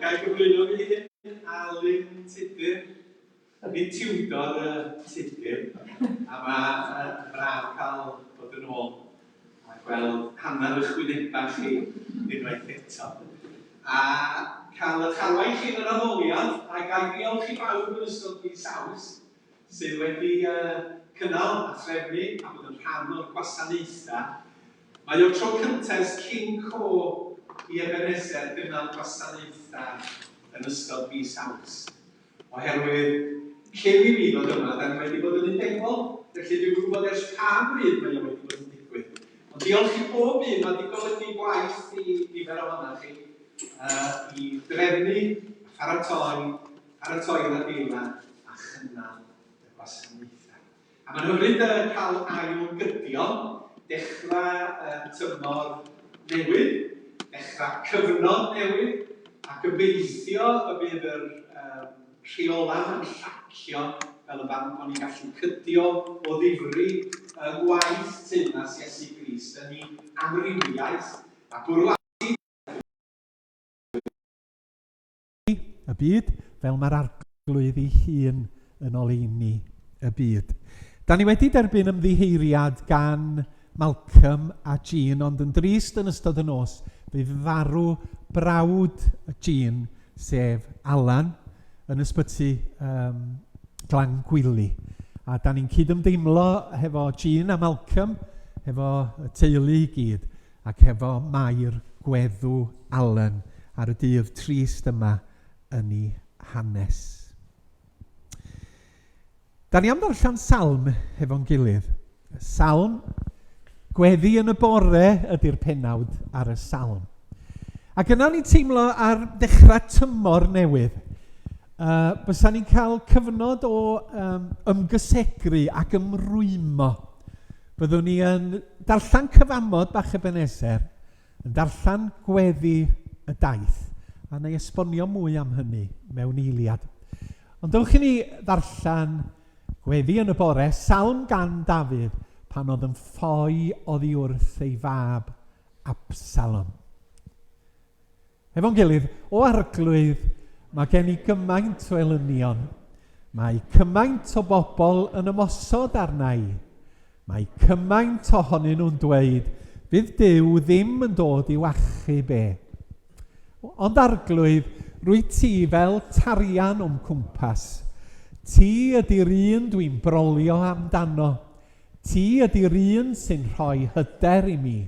Ga i gyflwyno fy hun? Alun Tudur. Nid Tudor Tudur. A mae yn braf cael bod yn ôl a gweld hanner eich wynebau chi unwaith eto. A cael eich arwain chi yn yr addoliad, a ga i ddiolch i bawb yn ystod mis Awst sydd wedi cynnal a threfnu a bod yn rhan o'r gwasanaethau. Mae o'r tro cyntaf ers cyn co i Ebenezer gynnal gwasanaethau yn ystod mis Awst, oherwydd cyn i mi ddod yma, da ni wedi bod yn undebol, felly dwi'm yn gwybod ers pa bryd mae o wedi bod yn digwydd. Ond diolch i bob un, mae wedi golygu gwaith i nifer ohonoch chi uh, i drefnu, a pharatoi, paratoi'r adeilad a chynnal y gwasanaethau. A mae'n hyfryd cael ail gydio, dechrau tymor newydd, dechrau cyfnod newydd, a gobeithio y bydd yr rheolau yn llacio fel y fan bod ni'n gallu cydio o ddifri yng ngwaith teyrnas Iesu Grist yn ei amrywiaeth a bwrw ati y byd, fel mae'r Arglwydd ei hun yn oleuni y byd. Da ni wedi derbyn ymddiheuriad gan Malcolm a Jean, ond yn drist yn ystod y nos, fe farw brawd Jean, sef Alan, yn ysbyty um, Glan Gwili. A da ni'n cydymdeimlo hefo Jean a Malcolm, hefo y teulu i gyd. Ac hefo Mair gweddw Allen ar y dydd trist yma yn ei hanes. Da ni am ddarllen salm hefo'n gilydd. Salm, gweddi yn y bore ydy'r penawd ar y salm. Ac yna ni'n teimlo ar ddechrau tymor newydd, uh, bysa ni'n cael cyfnod o um, ymgysegru ac ymrwymo. Byddwn ni yn darllen cyfamod bach Ebenezer, yn darllen gweddi y daith, a na i esbonio mwy am hynny mewn eiliad. Ond dewch i ni ddarllen gweddi yn y bore, salm gan Dafydd, pan oedd yn ffoi oddi wrth ei fab Absalom. Efo'n gilydd, O Arglwydd, mae gen i gymaint o elynion. Mae cymaint o bobl yn ymosod arna i. Mae cymaint ohonyn nhw'n dweud, fydd Duw ddim yn dod i'w achub e. Ond Arglwydd, rwyt ti fel tarian o'm cwmpas. Ti ydy'r un dwi'n brolio amdano. Ti ydy'r un sy'n rhoi hyder i mi.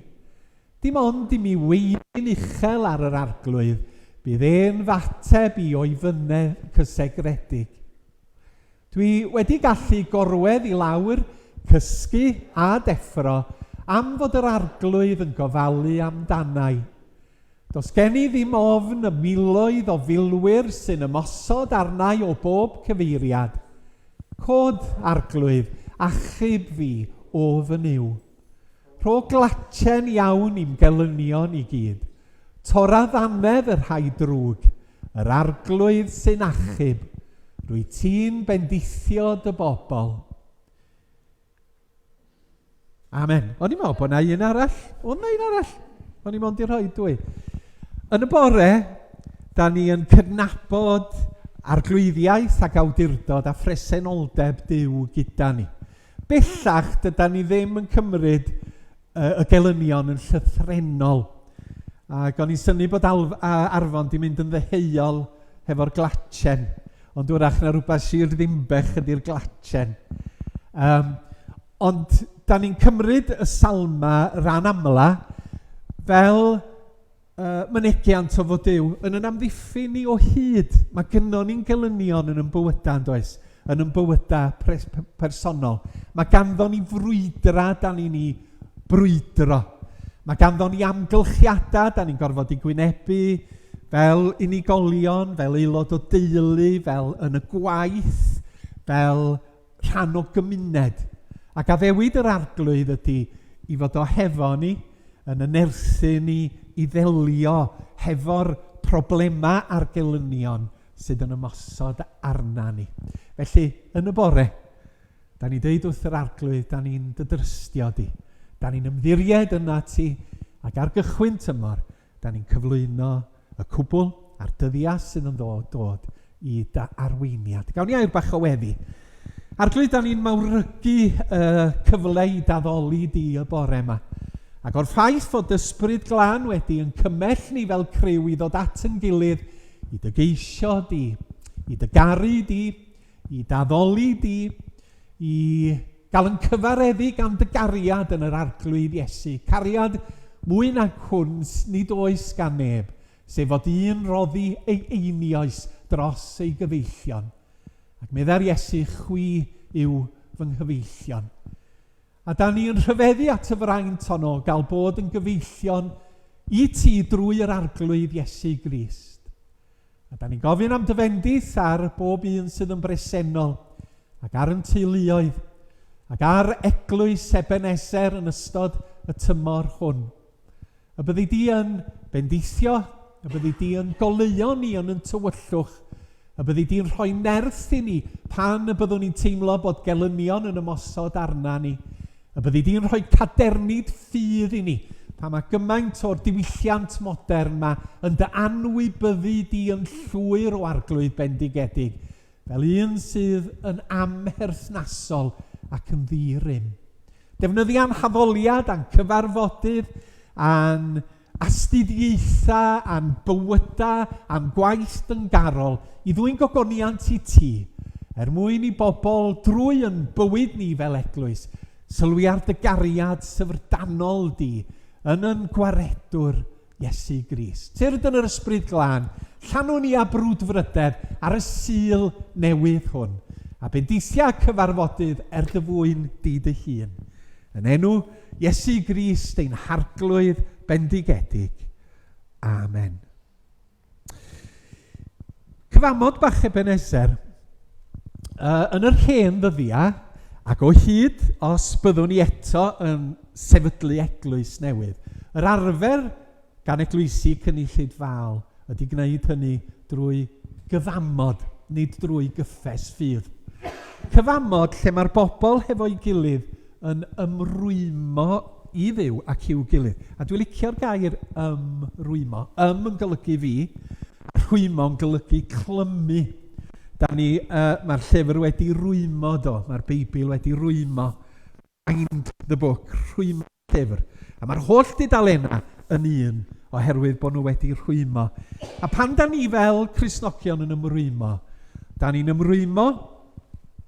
Dim ond i mi weiddi'n uchel ar yr Arglwydd, bydd e'n f'ateb i o'i fynedd cysegredig. Dwi wedi gallu gorwedd i lawr, cysgu a deffro, am fod yr Arglwydd yn gofalu amdana i. Does gen i ddim ofn y miloedd o filwyr sy'n ymosod arna i o bob cyfeiriad. Cod, Arglwydd, achub fi, o fy Nuw. Rho glatien iawn i'm gelynion i gyd. Torra ddannedd y rhai drwg, yr Arglwydd sy'n achub, rwyt ti'n bendithio dy bobl. Amen. O'n i'n meddwl bod 'na un arall. Oedd 'na un arall? O'n i mond i rhoi dwy. Yn y bore, da ni yn cydnabod arglwyddiaeth ac awdurdod a phresenoldeb Duw gyda ni. Bellach, dydan ni ddim yn cymryd y gelynion yn llythrennol. Ac o'n i'n synnu bod Alf, Arfon di mynd yn ddeheuol hefo'r glatchen. Ond wrach na rhywbeth Sir Ddinbych ydy'r glatchen. Um, ond da ni'n cymryd y salma ran amla fel mynegiant o fod Duw yn yn amddiffyn ni o hyd. Mae gynnon ni'n gelynion yn yn bywydau, yn does? Yn yn bywydau personol. Mae ganddo ni frwydrau da ni'n ei brwydro. Mae ganddo ni amgylchiadau da ni'n gorfod i gwynebu fel unigolion, fel aelod o deulu, fel yn y gwaith, fel rhan o gymuned. Ac addewid yr Arglwydd ydy i fod o hefo ni, yn y nerthu ni i ddelio hefo'r problemau a'r gelynion sydd yn ymosod arna ni. Felly, yn y bore, da ni'n deud wrth yr Arglwydd, da ni'n dy drystio di. Da ni'n ymddiried yna ti, ac ar gychwyn tymor, da ni'n cyflwyno y cwbl. a'r dyddiau sydd yn ddod, dod i dy arweiniad. Gawn ni air bach o weddi. Arglwydd, da ni'n mawrygu y cyfle i daddoli di y bore yma. Ac o'r ffaith fod ysbryd glân wedi yn cymell ni fel criw i ddod at yn gilydd, i dy geisio di, i dy garu di, i daddoli di, i gael yn cyfareddu gan dy gariad yn yr Arglwydd Iesu. Cariad mwy nag hwn nid oes gan neb, sef fod un roddi ei einioes dros ei gyfeillion. Ac meddai'r Iesu, chwi yw fy nghyfeillion. A da ni yn rhyfeddu at y fraint honno, gael bod yn gyfeillion i ti drwy yr Arglwydd Iesu Grist. A da ni'n gofyn am dy fendith ar bob un sydd yn bresennol, ac ar yn teuluoedd, ac ar eglwys Ebenezer yn ystod y tymor hwn. Y byddi di yn bendithio, y byddi di yn goleuo ni yn yn tywyllwch, y byddi di'n rhoi nerth i ni pan y byddwn ni'n teimlo bod gelynion yn ymosod arna ni, y byddi di'n rhoi cadernid ffydd i ni pan mae gymaint o'r diwylliant modern ma yn dy anwybyddu di yn llwyr o Arglwydd bendigedig, fel un sydd yn amherthnasol ac yn ddi-rym. Defnyddia'n haddoliad a'n cyfarfodydd a'n astudiaethau a'n bywydau a'n gwaith dyngarol i ddwyn gogoniant i ti, er mwyn i bobl drwy yn bywyd ni fel eglwys sylwi ar dy gariad syfrdanol di yn yn gwaredwr Iesu Grist. Tyrd yn yr Ysbryd Glân, llanw ni â brwdfrydedd ar y Sul newydd hwn, a bendithia cyfarfodydd er dy fwyn di dy hun. Yn enw Iesu Grist ein Harglwydd bendigedig. Amen. Cyfamod bach Ebenezer. Yn yr hen ddyddiau, ac o hyd os byddwn ni eto yn sefydlu eglwys newydd, yr arfer gan eglwysi cynulleidfaol ydy gwneud hynny drwy gyfamod, nid drwy gyffes ffydd. Cyfamod lle mae'r bobl hefo'i gilydd yn ymrwymo i Dduw ac i'w gilydd. A dwi'n licio'r gair ymrwymo. Ym yn golygu fi, a rhwymo yn golygu clymu. Da ni, uh, mae'r llyfr wedi rwymo do, mae'r Beibl wedi rwymo. Bind the book, rhwymo llyfr. A mae'r holl dudalennau yn un oherwydd bod nhw wedi rhwymo. A pan da ni fel Cristnogion yn ymrwymo, da ni'n ymrwymo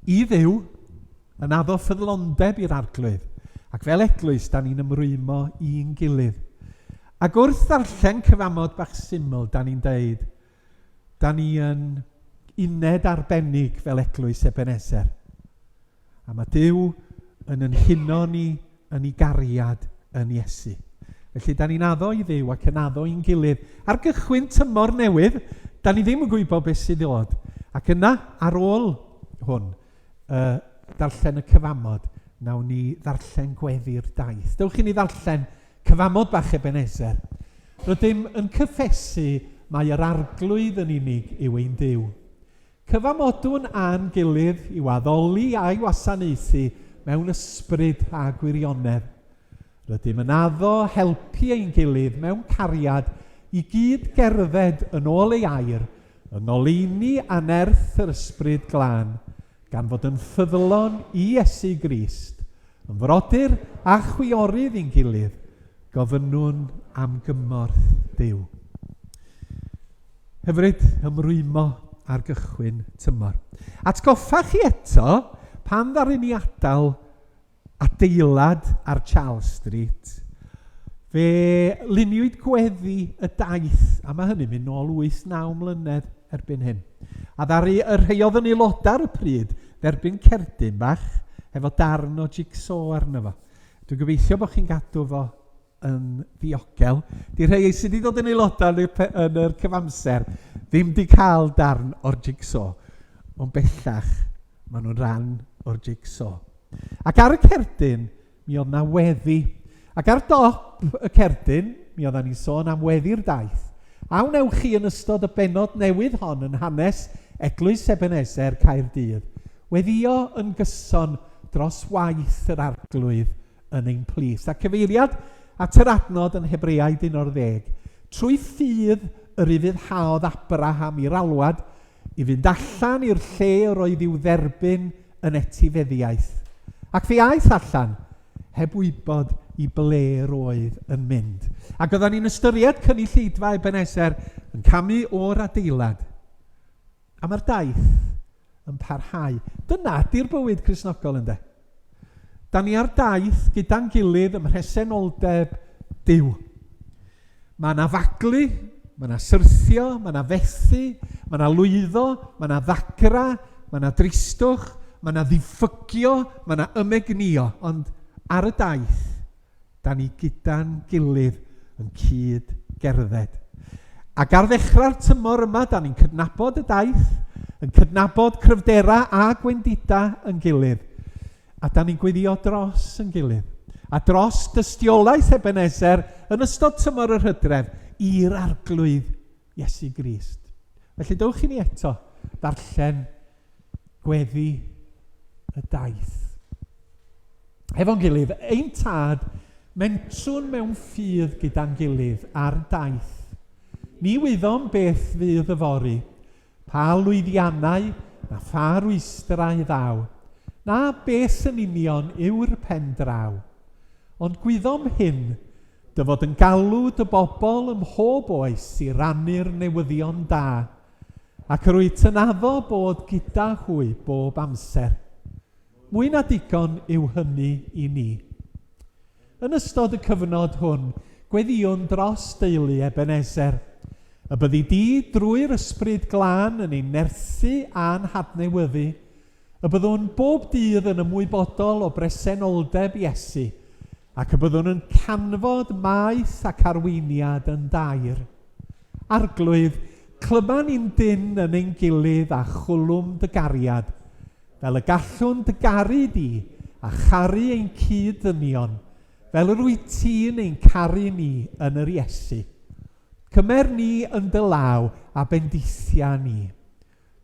i Dduw, yn addo ffyddlondeb i'r Arglwydd, ac fel eglwys da ni'n ymrwymo i'n gilydd. Ac wrth ddarllen cyfamod bach syml, da ni'n deud, da ni yn uned arbennig fel eglwys Ebenezer. A mae Duw yn yn huno ni yn ei gariad yn Iesu. Felly, da ni'n addo i Dduw ac yn addo i'n gilydd. Ar gychwyn tymor newydd, da ni ddim yn gwybod beth sydd ddod. Ac yna, ar ôl hwn, uh, darllen y cyfamod, nawn ni ddarllen gweddi'r daith. Dewch i ni ddarllen cyfamod bach Ebenezer. Rydym yn cyffesu mai yr Arglwydd yn unig yw ein Duw. Cyfamodwn â'n gilydd i'w addoli a'i wasanaethu mewn ysbryd a gwirionedd. Rydym yn addo helpu ein gilydd mewn cariad i gyd gerdded yn ôl ei air, yng ngoleuni a nerth yr Ysbryd Glân, gan fod yn ffyddlon i Iesu Grist, yn frodyr a chwiorydd i'n gilydd, gofynnwn am gymorth Duw. Hyfryd ymrwymo ar gychwyn tymor. Atgoffa chi eto, pan ddaru ni adael adeilad ar Charles Street, fe luniwyd gweddi y daith, a mae hynny'n mynd nôl 8-9 mlynedd erbyn hyn. A ddaru y rhai oedd yn aelodau ar y pryd dderbyn cerdyn bach efo darn o jigsaw arno fo. Dwi'n gobeithio bod chi'n gadw fo yn ddiogel. Di rhai sydd wedi dod yn aelodau yn y, yn yr cyfamser ddim wedi cael darn o'r jigsaw, ond bellach maen nhw'n rhan o'r jigsaw. Ac ar y cerdyn, mi oedd na weddi. Ac ar dop y cerdyn, mi oedden ni'n sôn am weddi'r daith. A wnewch chi yn ystod y bennod newydd hon yn hanes Eglwys Ebenezer Caerdydd, weddio yn gyson dros waith yr Arglwydd yn ein plith. A cyfeiriad at yr adnod yn Hebreaid 11, trwy ffydd yr ufuddhaodd Abraham i'r alwad i fynd allan i'r lle yr oedd i'w dderbyn yn etifeddiaeth. Ac fe aeth allan, heb wybod i ble yr oedd yn mynd. Ac oeddan ni'n ystyried cynulleidfa Ebenezer yn camu o'r adeilad. A mae'r daith yn parhau. Dyna ydy'r bywyd Cristnogol ynde. Da ni ar daith gyda'n gilydd ym mhresenoldeb Duw. Mae yna faglu, mae yna syrthio, mae yna fethu, mae yna lwyddo, mae yna ddagra, mae yna dristwch, mae yna ddiffygio, mae yna ymegnio. Ond ar y daith, Da ni gyda'n gilydd yn cyd gerdded. Ac ar ddechrau'r tymor yma, da ni'n cydnabod y daith, yn cydnabod cryfderau a gwendidau yn gilydd. A da ni'n gweddio dros yn gilydd. A dros dystiolaeth Ebenezer yn ystod tymor yr hydref i'r Arglwydd Iesu Grist. Felly dowch i ni eto ddarllen gweddi y daith. Hefo'n gilydd, ein tad, mentrwn mewn ffydd gyda'n gilydd ar daith. Ni wyddom beth fydd yfory, pa lwyddiannau na pha rwystrau ddaw, na beth yn union yw'r pen draw. Ond gwyddom hyn, dy fod yn galw dy bobl ym mhob oes i rannu'r newyddion da, Ac yr wyt yn addo bod gyda hwy bob amser. Mwy na digon yw hynny i ni. Yn ystod y cyfnod hwn, gweddïwn dros deulu Ebenezer. Y byddi di, drwy'r Ysbryd Glân, yn ein nerthu a'n hadnewyddu, y byddwn bob dydd yn ymwybodol o bresenoldeb Iesu, ac y byddwn yn canfod maeth ac arweiniad yn daer. Arglwydd, clyma ni'n dynn yn ein gilydd a chwlwm dy gariad, fel y gallwn dy garu di a charu ein cyd-ddynion, fel yr wyt ti'n ein caru ni yn yr Iesu. Cymer ni yn dy law a bendithia ni.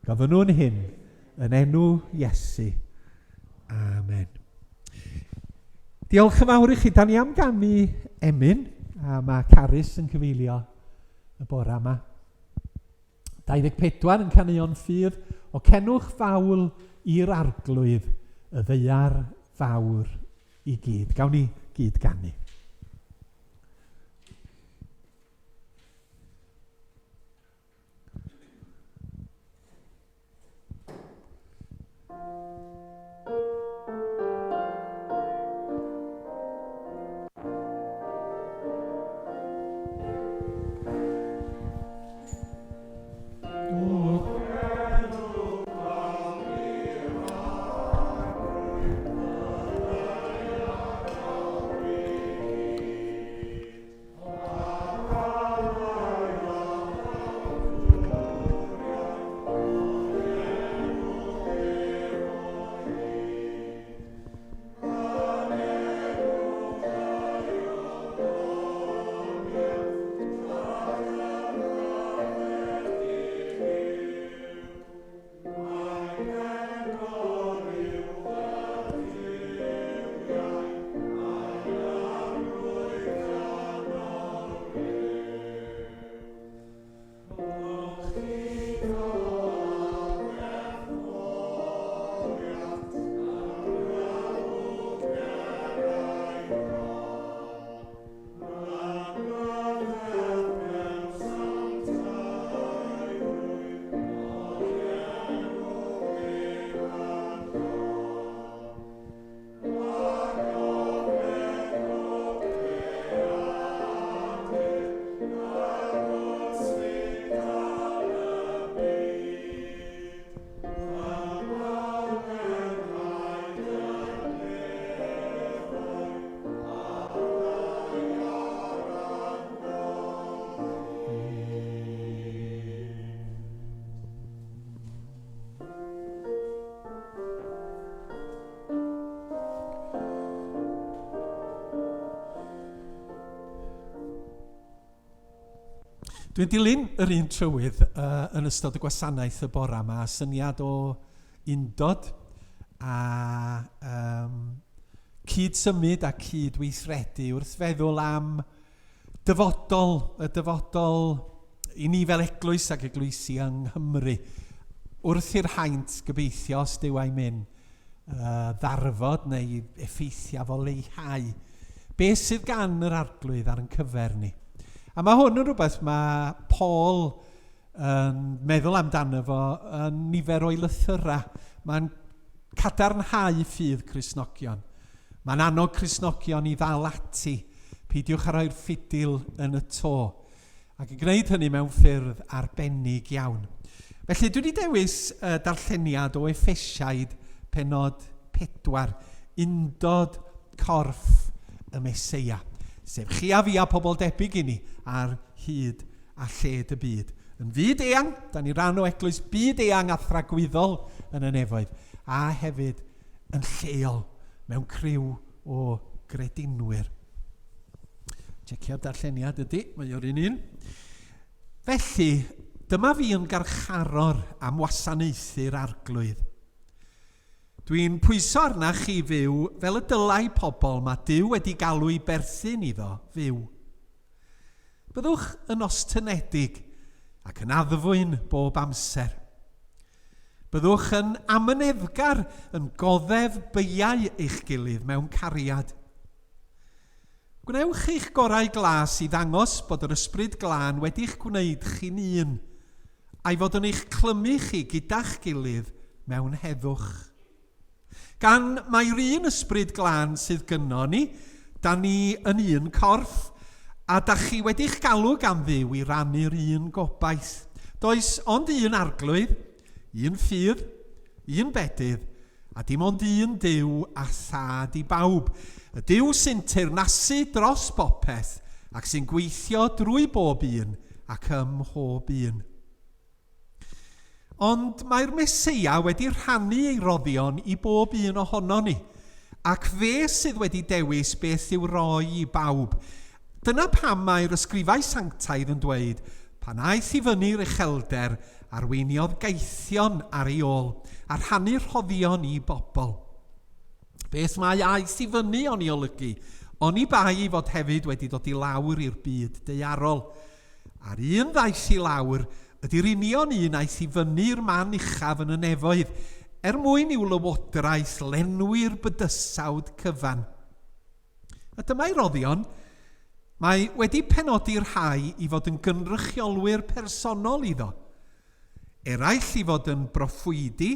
Gofynnwn hyn yn enw Iesu. Amen. Diolch yn fawr i chi. Da ni am ganu emyn, a mae Carys yn cyfeilio y bore yma. 24 yn caneuon ffydd, o cenwch fawl i'r arglwydd, y ddeiar fawr i gyd. Gawn ni gyd ganu. Dwi'n dilyn yr un trywydd uh, yn ystod y gwasanaeth y bore yma, syniad o undod a um, cyd-symud a cyd-weithredu wrth feddwl am dyfodol, y dyfodol I ni fel eglwys ac eglwysi yng Nghymru, wrth i'r haint gobeithio, os Duw a'i myn, uh, ddarfod neu effeithiau fo leihau, beth sydd gan yr arglwydd ar yn cyfer ni? A mae hwn yn rhywbeth mae Paul yn meddwl amdano fo yn nifer o'i lythyrau. Mae'n cadarnhau ffydd Cristnogion. Mae'n annog Cristnogion i ddal ati. Peidiwch â rhoi'r ffidil yn y to. Ac yn gwneud hynny mewn ffyrdd arbennig iawn. Felly dwi wedi dewis y darlleniad o Effesiaid penod 4, undod corff y Meseia, sef chi a fi a pobl debyg i ni ar hyd a lled y byd. Yn fyd eang, da ni ran o eglwys byd eang a thragwyddol yn y nefoedd, a hefyd yn lleol mewn criw o gredinwyr. Checio'r darlleniad ydy, mae o'r un un. Felly, dyma fi yn garcharor am wasanaethu'r arglwydd. Dwi'n pwyso arnach chi fyw fel y dylai pobl mae Duw wedi galw i berthyn iddo fyw. Byddwch yn ostynedig ac yn addfwyn bob amser. Byddwch yn amyneddgar yn goddef beiau eich gilydd mewn cariad. Gwnewch eich gorau glas i ddangos bod yr Ysbryd Glân wedi'ch gwneud chi'n un, a'i fod yn eich clymu chi gyda'ch gilydd mewn heddwch. Gan mai'r un Ysbryd Glân sydd gynno ni, da ni yn un corff, a da chi wedi'ch galw gan Dduw i rannu'r un gobaith. Does ond un Arglwydd, un ffydd, un bedydd, a dim ond un Duw a Thad i bawb, y Duw sy'n teyrnasu dros bopeth ac sy'n gweithio drwy bob un ac ym mhob un. Ond mae'r Meseia wedi rhannu ei roddion i bob un ohonon ni, ac fe sydd wedi dewis beth i'w roi i bawb. Dyna pam mae'r ysgrifau sanctaidd yn dweud, Pan aeth i fyny'r uchelder, arweiniodd gaethion ar ei ôl, a rhannu rhoddion i bobl. Beth mae aeth i fyny o'n ei olygu? Oni bai ei fod hefyd wedi dod i lawr i'r byd daearol. A'r un ddaeth i lawr ydy'r union un aeth i fyny i'r man uchaf yn y nefoedd, er mwyn i'w lywodraeth lenwi'r bydysawd cyfan. A dyma'i roddion, mae wedi penodi rhai i fod yn gynrychiolwyr personol iddo, eraill i fod yn broffwydi,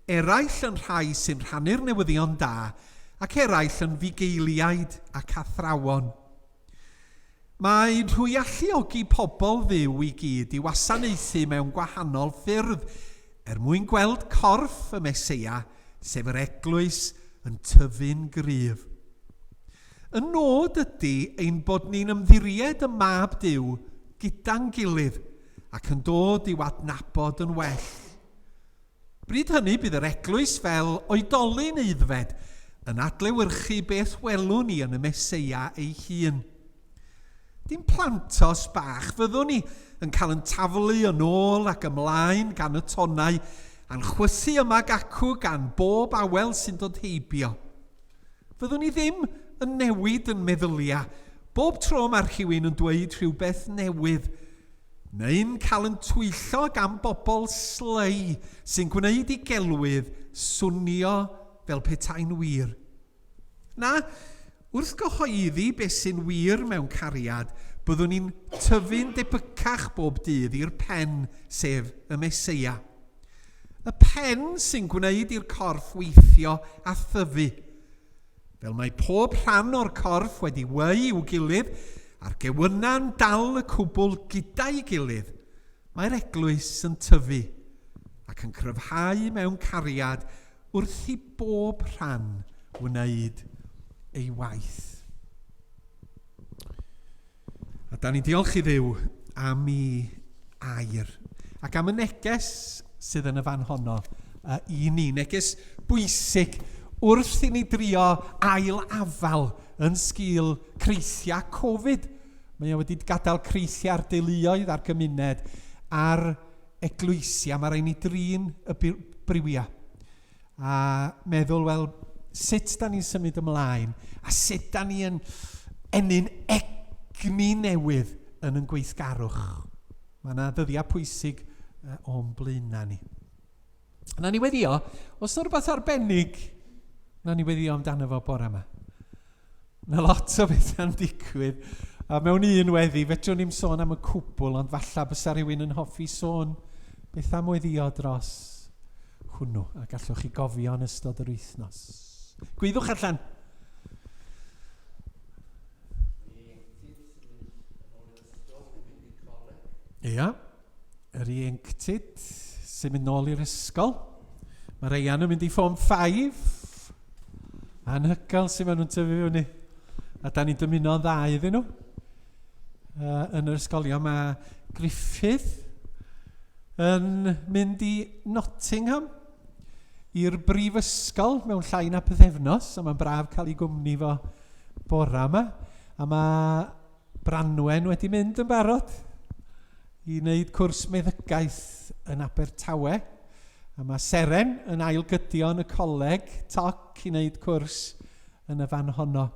eraill yn rhai sy'n rhannu'r newyddion da, ac eraill yn fugeiliaid ac athrawon. Mae nhw i alluogi pobl Dduw i gyd i wasanaethu mewn gwahanol ffyrdd er mwyn gweld corff y Meseia, sef yr eglwys, yn tyfu'n gryf. Y nod ydy ein bod ni'n ymddiried ym Mab Duw gyda'n gilydd ac yn dod i'w adnabod yn well. Bryd hynny bydd yr eglwys fel oedolyn aeddfed yn adlewyrchu beth welwn ni yn y Meseia ei hun. Dim plantos bach fyddwn ni yn cael yn taflu yn ôl ac ymlaen gan y tonnau a'n chwythu yma ac acw gan bob awel sy'n dod heibio. Fyddwn ni ddim yn newid yn meddyliau bob tro mae rhywun yn dweud rhywbeth newydd Neu'n cael yn twyllo gan bobl slei sy'n gwneud i gelwydd swnio fel petai'n wir. Na, wrth gyhoeddi beth sy'n wir mewn cariad, byddwn ni'n tyfu'n debycach bob dydd i'r pen, sef y Meseia. Y pen sy'n gwneud i'r corff weithio a thyfu. Fel mae pob rhan o'r corff wedi weu i'w gilydd, a'r gewynnau'n dal y cwbl gyda'i gilydd, mae'r eglwys yn tyfu ac yn cryfhau mewn cariad wrth i bob rhan wneud ei waith. A da ni'n diolch i Dduw am i air ac am y neges sydd yn y fan honno uh, i ni. Neges bwysig wrth i ni drio ail afal yn sgil creithiau Covid. Mae o wedi gadael creithiau ar deuluoedd, a'r gymuned, a'r eglwysi, a mae rhaid ni drin y briwiau. A meddwl, wel, sut da ni'n symud ymlaen, a sut da ni yn ennyn egni newydd yn yn gweithgarwch. Mae yna ddyddiau pwysig o'n blaenau ni. Na ni weddio, os yna rhywbeth arbennig, na ni weddio amdano fo bore yma. Mae lot o bethau'n digwydd. A mewn un weddi, fedrwn ni'm sôn am y cwbl, ond falla bysa rhywun yn hoffi sôn beth am weddio dros hwnnw, a gallwch chi gofio yn ystod yr wythnos. Gwyddwch allan! Ia, yr ieuenctid sy'n mynd nôl i'r ysgol. Mae Reian yn mynd i Form 5. Anhygoel sy'n maen nhw'n tyfu fyny. A da ni'n dymuno'n dda iddyn nhw. Yn yr ysgolion mae Griffith yn mynd i Nottingham i'r brifysgol mewn llai na pythefnos, a mae'n braf cael ei gwmni fo bora yma. A mae Branwen wedi mynd yn barod i wneud cwrs meddygaeth yn Abertawe. A mae Seren yn ailgydio yn y coleg toc i wneud cwrs yn y fan honno.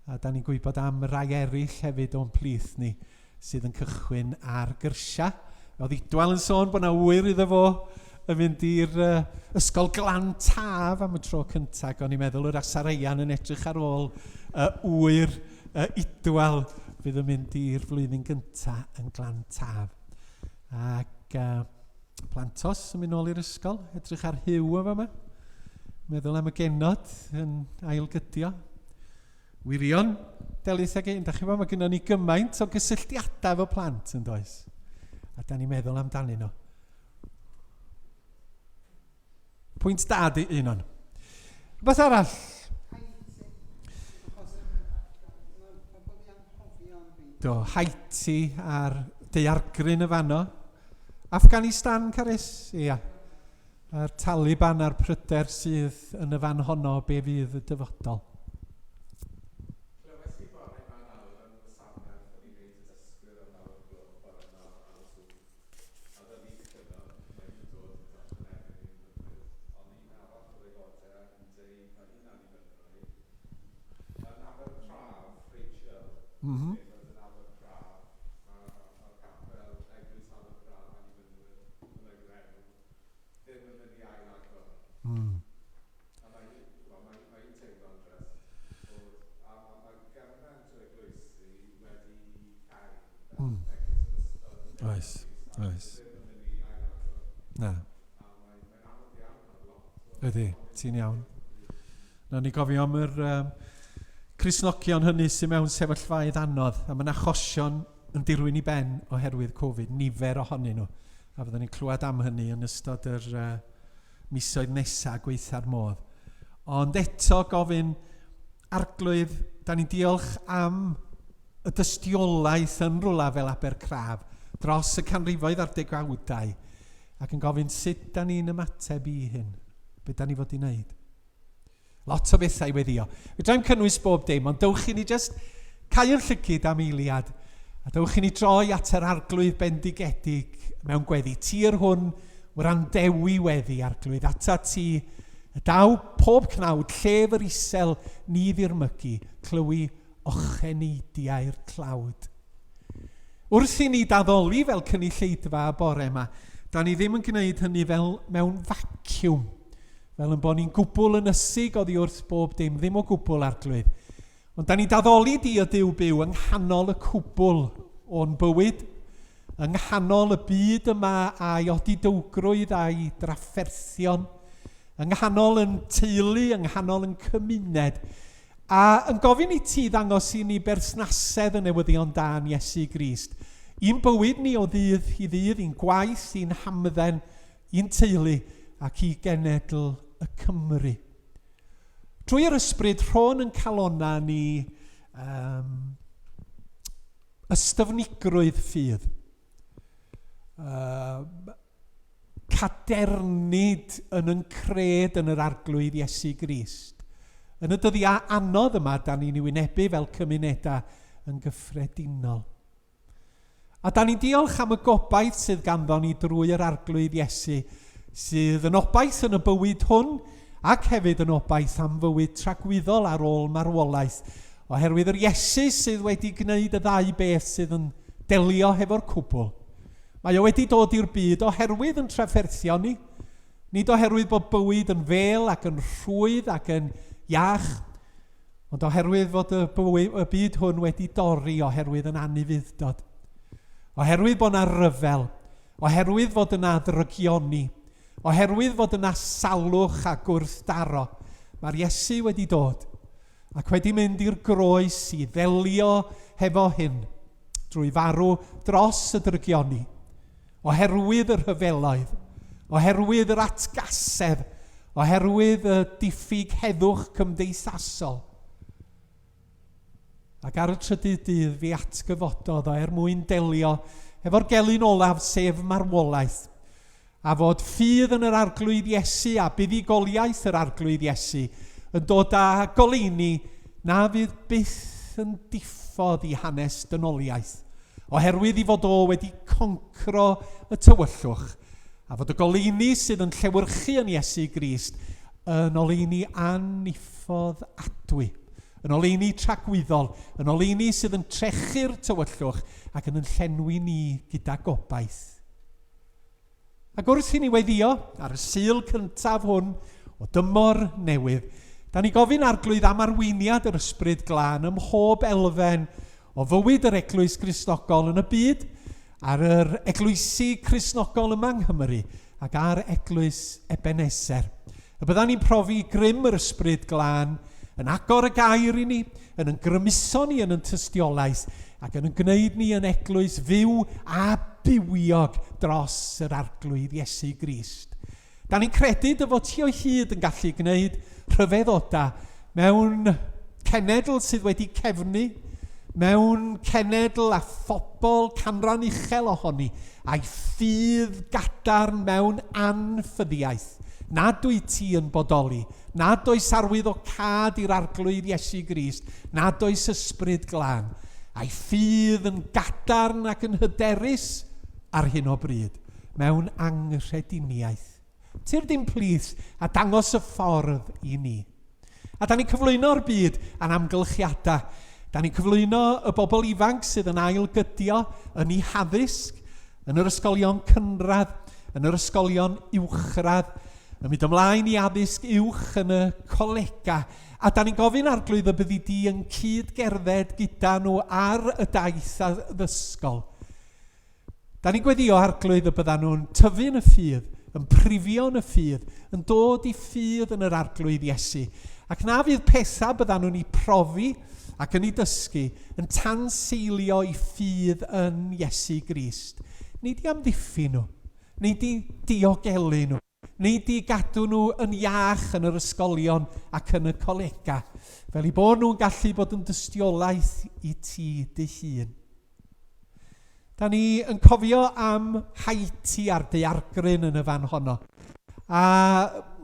A da ni'n gwybod am rai eraill hefyd o'n plith ni sydd yn cychwyn ar gyrsiau. Oedd Idwal yn sôn bod yna ŵyr iddo fo yn mynd i'r uh, ysgol Glan Taf am y tro cyntaf. Ac o'n i'n meddwl yr Asareian yn edrych ar ôl uh, ŵyr uh, Idwal fydd yn mynd i'r flwyddyn gyntaf yn Glan Taf. Ac uh, plantos yn mynd nôl i'r ysgol, edrych ar Huw yn fama. Meddwl am y genod yn ailgydio. Wirion, Delyth ag un, da chi'n gwybod, mae gennym ni gymaint o gysylltiadau efo plant yn does? A da ni'n meddwl amdanyn nhw. Pwynt da di un o'n. Rhywbeth arall? Do, Haiti a'r daeargryn y fanno. Afghanistan, Carys? Ia. A'r Taliban a'r pryder sydd yn y fan honno, be fydd y dyfodol? Clywes i bore 'ma nawr yn wasanaeth o'n i'n neud y dysgwyr am naw o'r gloch bore 'ma ar y Zoom, a fel i chyno, mae hi'n dod yn darllen i'n hyfryd, ond un arall o'r aelodau yn deud mae hi'n annibynnol i. Yn Abercraf, Rachel, mm -hmm. yn Abercraf, mae'r capel Eglwys Abercraf Annibynwyr, hwnna yw'r enw, ddim yn mynd i ail-agor. Mm. A mae hi, well, mae, mae hi'n teimlo'n drist bod, a mae, mae gymaint o eglwysi wedi cau mm. Oes, oes. Ddim yn mynd i ail-agor. Na. A mae'n mae anodd iawn ar lot. Ydy, ti'n iawn. Na ni gofio am yr um, Cristnogion hynny sy'n mewn sefyllfaoedd anodd, a mae'n achosion yn dirwyn i ben oherwydd Covid, nifer ohonyn nhw. A fyddwn ni'n clywed am hynny yn ystod yr uh, misoedd nesaf, gweitha'r modd. Ond eto gofyn, Arglwydd, da ni'n diolch am y dystiolaeth yn rwla fel Abercraf dros y canrifoedd a'r degawdau, ac yn gofyn sut da ni'n ymateb i hyn, be da ni fod i wneud. Lot o bethau i weddio. Fedra i'm cynnwys bob dim, ond dewch i ni jyst cau'r llygid am eiliad, a dewch i ni droi at yr Arglwydd bendigedig mewn gweddi. Ti'r hwn wrandewi weddi, Arglwydd, ata ti y daw pob cnawd, llef yr isel ni ddirmygu, clywi ocheneidiau'r tlawd. Wrth i ni daddoli fel cynulleidfa y bore yma, da ni ddim yn gwneud hynny fel mewn vacuum, fel yn bod ni'n gwbl ynysig oddi wrth bob dim, ddim o gwbl arglwydd. Ond da ni'n daddoli di o Duw byw yng nghanol y cwbl o'n bywyd, yng nghanol y byd yma a'i odidowgrwydd a'i drafferthion, yng nghanol yn teulu, yng nghanol yn cymuned, A yn gofyn i ti ddangos i ni berthnasedd y newyddion da yn Iesu Grist, i'n bywyd ni o ddydd i ddydd, i'n gwaith, i'n hamdden, i'n teulu, ac i genedl y Cymry. Trwy yr ysbryd, rhôn yn calona ni um, ystyfnigrwydd ffydd. Um, cadernid yn yn cred yn yr Arglwydd Iesu Grist. Yn y dyddiau anodd yma, da ni'n ei wynebu fel cymunedau yn gyffredinol. A da ni'n diolch am y gobaith sydd ganddo ni drwy yr Arglwydd Iesu, sydd yn obaith yn y bywyd hwn ac hefyd yn obaith am fywyd tragwyddol ar ôl marwolaeth, oherwydd yr Iesu sydd wedi gwneud y ddau beth sydd yn delio hefo'r cwbl. Mae o wedi dod i'r byd oherwydd yn trafferthion ni, nid oherwydd bod bywyd yn fêl ac yn rhwydd ac yn iach, ond oherwydd fod y, bywyd, y byd hwn wedi dorri oherwydd yn anufudd-dod. Oherwydd bod yna ryfel, oherwydd fod yna ddrygioni, oherwydd fod yna salwch a gwrthdaro, mae'r Iesu wedi dod ac wedi mynd i'r groes i ddelio hefo hyn drwy farw dros y drygioni, oherwydd y rhyfeloedd, oherwydd yr atgasedd, oherwydd y diffyg heddwch cymdeithasol. Ac ar y trydydd dydd fe atgyfododd o er mwyn delio efo'r gelyn olaf, sef marwolaeth, a fod ffydd yn yr Arglwydd Iesu a buddugoliaeth yr Arglwydd Iesu yn dod â goleuni na fydd byth yn diffodd i hanes dynoliaeth, oherwydd i fod o wedi concro y tywyllwch, a fod y goleuni sydd yn llewyrchu yn Iesu Grist yn oleuni anniffodd adwy, yn oleuni tragwyddol, yn oleuni sydd yn trechu'r tywyllwch ac yn yn llenwi ni gyda gobaith. Ac wrth i ni weddio ar y Sul cyntaf hwn o dymor newydd, da ni gofyn Arglwydd am arweiniad yr Ysbryd Glân ym mhob elfen o fywyd yr Eglwys Gristnogol yn y byd, ar yr eglwysi Cristnogol yma yng Nghymru ac ar Eglwys Ebeneser. Y byddan ni'n profi grym yr Ysbryd Glân yn agor y gair i ni, yn yn grymuso ni yn yn tystiolaeth, ac yn yn gwneud ni yn eglwys fyw a bywiog dros yr Arglwydd Iesu Grist. Da ni'n credu dy fod ti o hyd yn gallu gwneud rhyfeddodau mewn cenedl sydd wedi cefnu, mewn cenedl a phobl canran uchel ohoni, a'i ffydd gadarn mewn anffyddiaeth. Nad wyt ti yn bodoli, nad oes arwydd o cad i'r Arglwydd Iesu Grist, nad oes ysbryd glân, a'i ffydd yn gadarn ac yn hyderus ar hyn o bryd, mewn anghrediniaeth. Tyrd i'n plith a dangos y ffordd i ni. A da ni'n cyflwyno'r byd a'n amgylchiadau. Da ni'n cyflwyno y bobl ifanc sydd yn ailgydio yn eu haddysg, yn yr ysgolion cynradd, yn yr ysgolion uwchradd, yn mynd ymlaen i addysg uwch yn y colegau. A da ni'n gofyn Arglwydd y byddi di yn cyd-gerdded gyda nhw ar y daith addysgol. Da ni'n gweddio Arglwydd y byddan nhw'n tyfu yn y ffydd, yn prifio yn y ffydd, yn dod i ffydd yn yr Arglwydd Iesu, ac na fydd pethau byddan nhw'n eu profi ac yn eu dysgu yn tanseilio i ffydd yn Iesu Grist. Nid i amddiffyn nhw, nid i diogelu nhw, nid i gadw nhw yn iach yn yr ysgolion ac yn y colegau, fel eu bod nhw'n gallu bod yn dystiolaeth i ti dy hun. Da ni yn cofio am Haiti a'r daeargryn yn y fan honno. A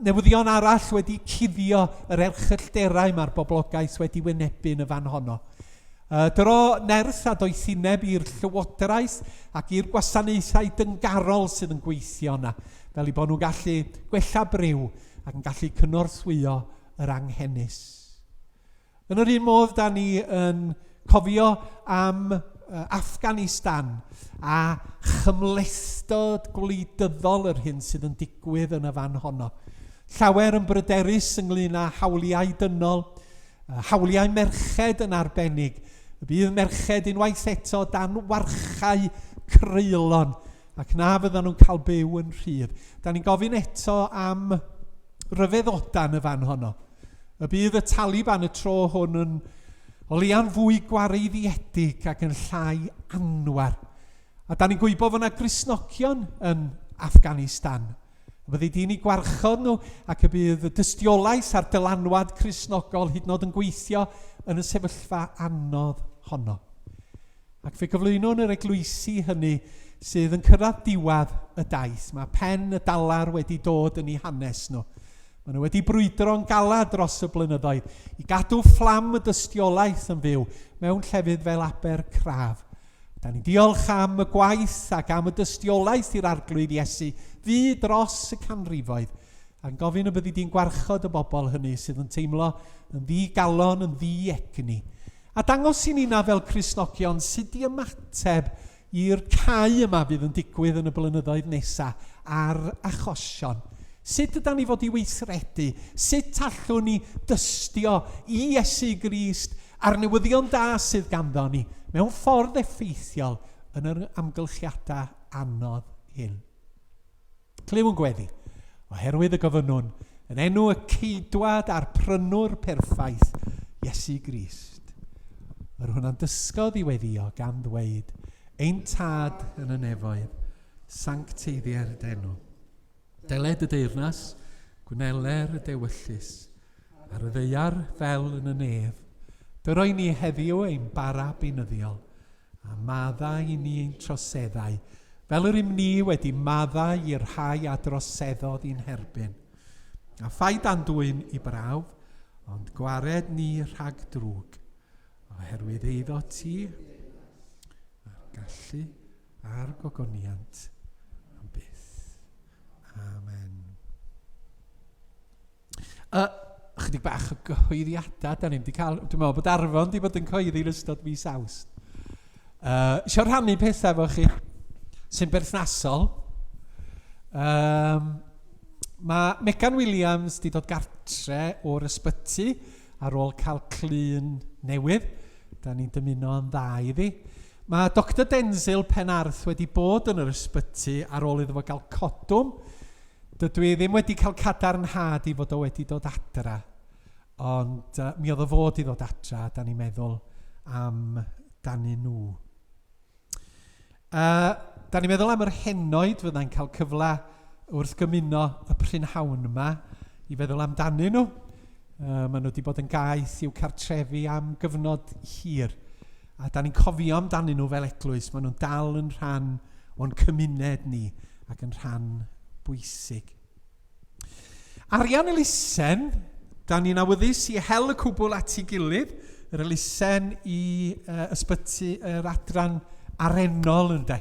newyddion arall wedi cuddio yr erchyllterau mae'r boblogaeth wedi wynebu yn y fan honno. Dyro nerth a doethineb i'r llywodraeth ac i'r gwasanaethau dyngarol sydd yn gweithio yna, fel eu bod nhw'n gallu gwella briw ac yn gallu cynorthwyo yr anghenus. Yn yr un modd, da ni yn cofio am Afghanistan a chymhlethdod gwleidyddol yr hyn sydd yn digwydd yn y fan honno. Llawer yn bryderus ynglyn â hawliau dynol, hawliau merched yn arbennig. Y bydd merched unwaith eto dan warchau creulon ac na fyddan nhw'n cael byw yn rhydd. Da ni'n gofyn eto am ryfeddodau yn y fan honno. Y bydd y Taliban y tro hwn yn o leia'n fwy gwareiddiedig ac yn llai anwar. A da ni'n gwybod fod yna Gristnogion yn Afghanistan. Y byddi di'n eu gwarchod nhw ac y bydd y dystiolaeth a'r dylanwad Cristnogol hyd yn oed yn gweithio yn y sefyllfa anodd honno. Ac fe gyflwynwn yr eglwysi hynny sydd yn cyrraedd diwedd y daith. Mae pen y dalar wedi dod yn eu hanes nhw. Maen nhw wedi brwydro'n galed dros y blynyddoedd i gadw fflam y dystiolaeth yn fyw mewn llefydd fel Abercraf. Da ni'n diolch am y gwaith ac am y dystiolaeth i'r Arglwydd Iesu fu dros y canrifoedd, a'n gofyn y byddi di'n gwarchod y bobl hynny sydd yn teimlo yn ddi-galon, yn ddi-egni. A dangos i ni na fel Cristnogion sut i ymateb i'r cau yma fydd yn digwydd yn y blynyddoedd nesaf ar achosion. Sut ydan ni fod i weithredu? Sut allwn ni dystio i Iesu Grist a'r newyddion da sydd ganddo ni mewn ffordd effeithiol yn yr amgylchiadau anodd hyn? Clyw yn gweddi, oherwydd y gofynnwn yn enw y Ceidwad a'r Prynwr perffaith, Iesu Grist. Yr hwn a'n dysgodd i weddio gan ddweud, Ein Tad yn y nefoedd, sancteiddier d'enw. Deled y deyrnas, gwneler y dewyllys, ar y ddaear fel yn y nef. Dyroi ni heddiw ein bara beunyddiol, A maddau i ni ein troseddau, fel yr ym ni wedi maddau i'r rhai a droseddodd i'n herbyn. A phaid â'n dwyn i brawf, ond gwared ni rhag drwg, oherwydd eiddo ti, a'r gallu a'r gogoniant am byth. Amen. Chydig bach o gyhoeddiadau da ni wedi cael. Dwi'n meddwl bod Arfon wedi bod yn cyhoeddi yn ystod mis Awst. Isio rhannu pethau efo chi sy'n berthnasol. Um, mae Megan Williams wedi dod gartre o'r ysbyty ar ôl cael clun newydd. Da ni'n dymuno yn dda iddi. Mae Dr Denzil Penarth wedi bod yn yr ysbyty ar ôl iddo fo gael codwm. Dydw i ddim wedi cael cadarnhad i fod o wedi dod adra, ond uh, mi oedd o fod i ddod adra, da ni'n meddwl am danyn nhw. Uh, da ni'n meddwl am yr henoed fyddai'n cael cyfle wrth gymuno y prynhawn yma i feddwl amdanyn nhw. Uh, maen nhw wedi bod yn gaeth i'w cartrefi am gyfnod hir. A da ni'n cofio amdanyn nhw fel eglwys. Maen nhw'n dal yn rhan o'n cymuned ni ac yn rhan bwysig. Arian elusen, da ni'n awyddus i hel y cwbl at ei gilydd, yr elusen i uh, ysbyty yr adran arennol ynde.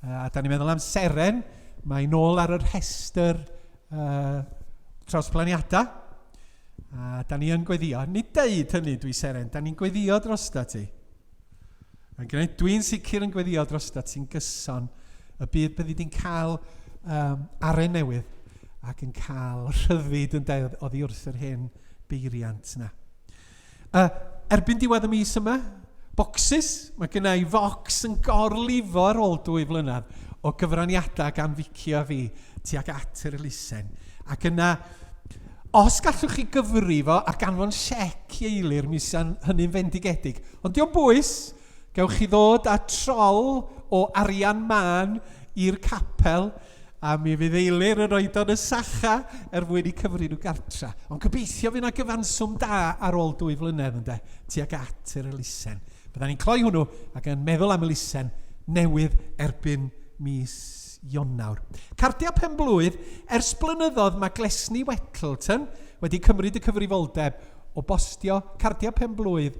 Uh, a da ni'n meddwl am Seren, mae nôl ar yr rhestr uh, trawsblaniadau. A da ni yn gweddio. Nid deud hynny dwi Seren, da ni'n gweddio drosta ti. Mae'n gwneud, dwi'n sicr yn gweddio drosta ti'n gyson y bydd byddi di'n cael um, aren newydd ac yn cael rhyddid yn dweud oddi wrth yr hen beiriant na. Uh, erbyn diwedd y mis yma, bocsys, mae gen i focs yn gorlifo ar ôl dwy flynedd o gyfraniadau gan Vicky a fi tuag at yr elusen. Ac yna, os gallwch chi gyfrifo ac anfon siec i Eilir, mi sy'n hynny'n fendigedig. Ond dio'm bwys, gewch chi ddod â trol o arian mân i'r capel, a mi fydd Eilir yn rhoid o'n y sacha er mwyn i cyfri nhw gartra. Ond gobeithio fydd yna gyfanswm da ar ôl dwy flynedd ynde, tuag at yr elusen. Bydda ni'n cloi hwnnw ac yn meddwl am elusen newydd erbyn mis Ionawr. Cardiau pen-blwydd, ers blynyddoedd mae Glesni Wettleton wedi cymryd y cyfrifoldeb o bostio cardiau pen-blwydd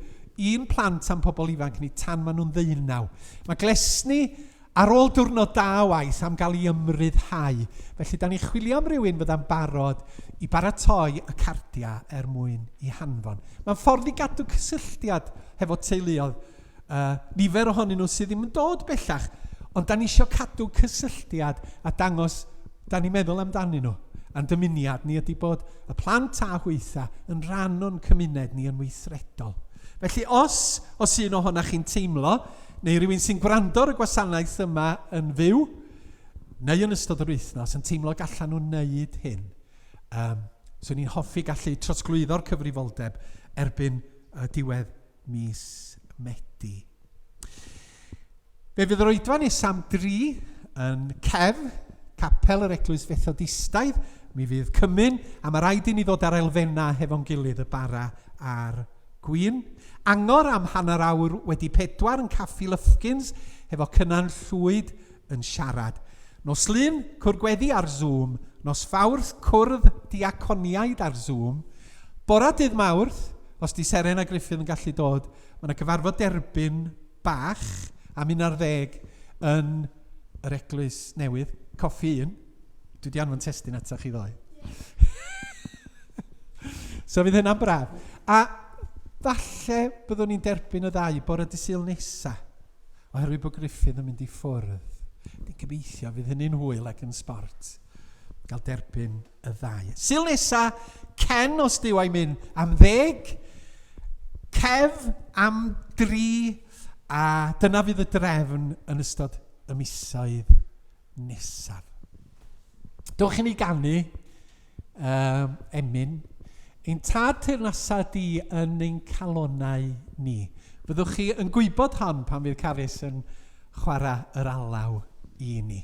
i'n plant a'n pobl ifanc ni tan maen nhw'n ddeunaw. Mae Glesni ar ôl diwrnod da o waith am gael ei ymryddhau, felly da ni'n chwilio am rywun fydda'n barod i baratoi y cardiau er mwyn i hanfon. Mae'n ffordd i gadw cysylltiad hefo teuluoedd, uh, nifer ohonyn nhw sydd ddim yn dod bellach, ond da ni eisiau cadw cysylltiad a dangos da ni'n meddwl amdanyn nhw. A'n dymuniad ni ydy bod y plant a hwytha yn rhan o'n cymuned ni yn weithredol. Felly os, os un ohonoch chi'n teimlo, neu rhywun sy'n gwrando ar y gwasanaeth yma yn fyw, neu yn ystod yr wythnos, yn teimlo gallan nhw wneud hyn, um, so ni'n hoffi gallu trosglwyddo'r cyfrifoldeb erbyn y diwedd mis Medi. Fe fydd yr oedfa nesaf am dri yn Cef, Capel yr Eglwys Fethodistaidd. Mi fydd cymun, a mae rhaid i ni ddod ar elfennau hefo'n gilydd, y bara a'r gwin. Angor am hanner awr wedi pedwar yn Caffi Lufkins, hefo Cynan Llwyd yn siarad. Nos Lun, cwrdd gweddi ar Zoom. Nos Fawrth, cwrdd diaconiaid ar Zoom. Bora dydd Mawrth, os di Seren a Gruffydd yn gallu dod, mae yna gyfarfod derbyn bach am un ar ddeg yn yr eglwys newydd, Coffi Un. Dwi wedi anfon testun atoch chi ddoe. So fydd hynna'n braf. A falle byddwn ni'n derbyn y ddau bore dydd Sul nesa. Oherwydd bod Gruffydd yn mynd i ffwrdd. Ni'n gobeithio fydd hynny'n hwyl ac yn sbort. Gael derbyn y ddau. Sul nesa, Ken os Duw a'i mynd am ddeg, Kev am dri, a dyna fydd y drefn yn ystod y misoedd nesaf. Dewch i ni ganu um, emyn. Ein tad teyrnasa di yn ein calonau ni. Fyddwch chi yn gwybod hon pan fydd Carys yn chwarae yr alaw i ni.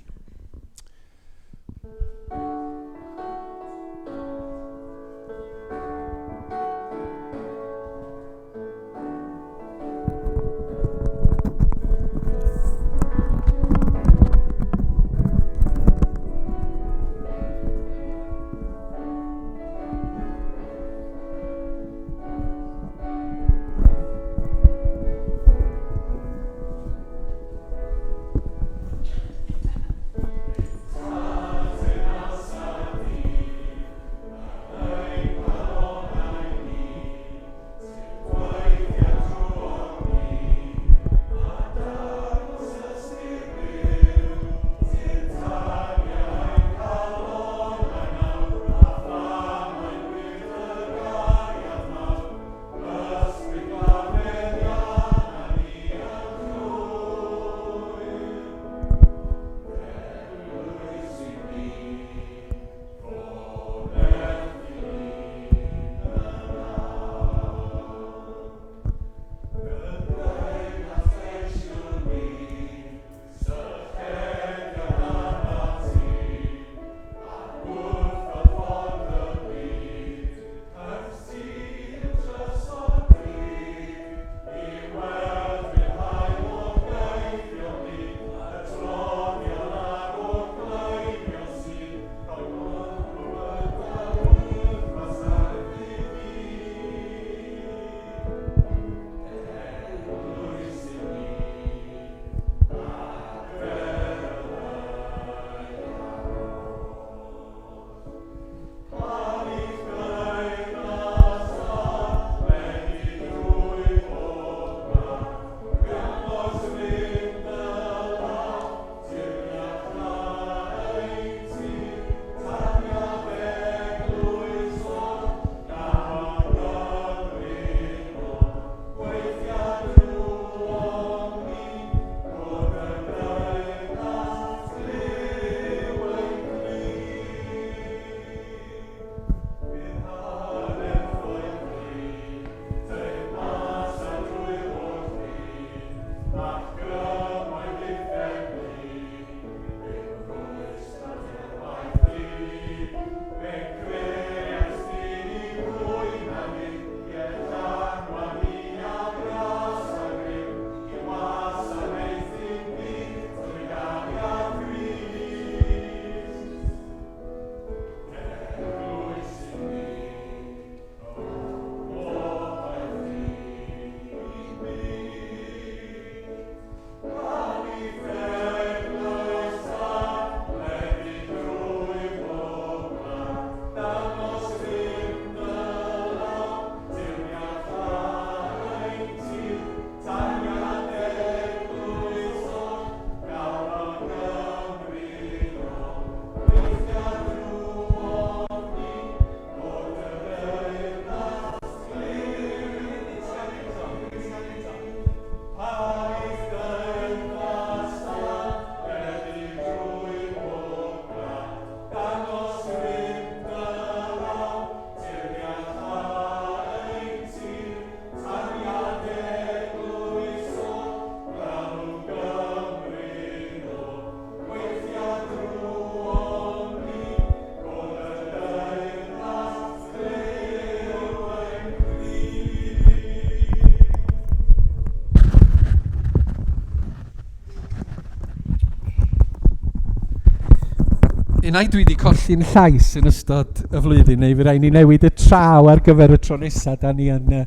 Unai dwi wedi colli'n llais yn ystod y flwyddyn, neu fe rai ni newid y traw ar gyfer y tro nesaf da ni yn uh,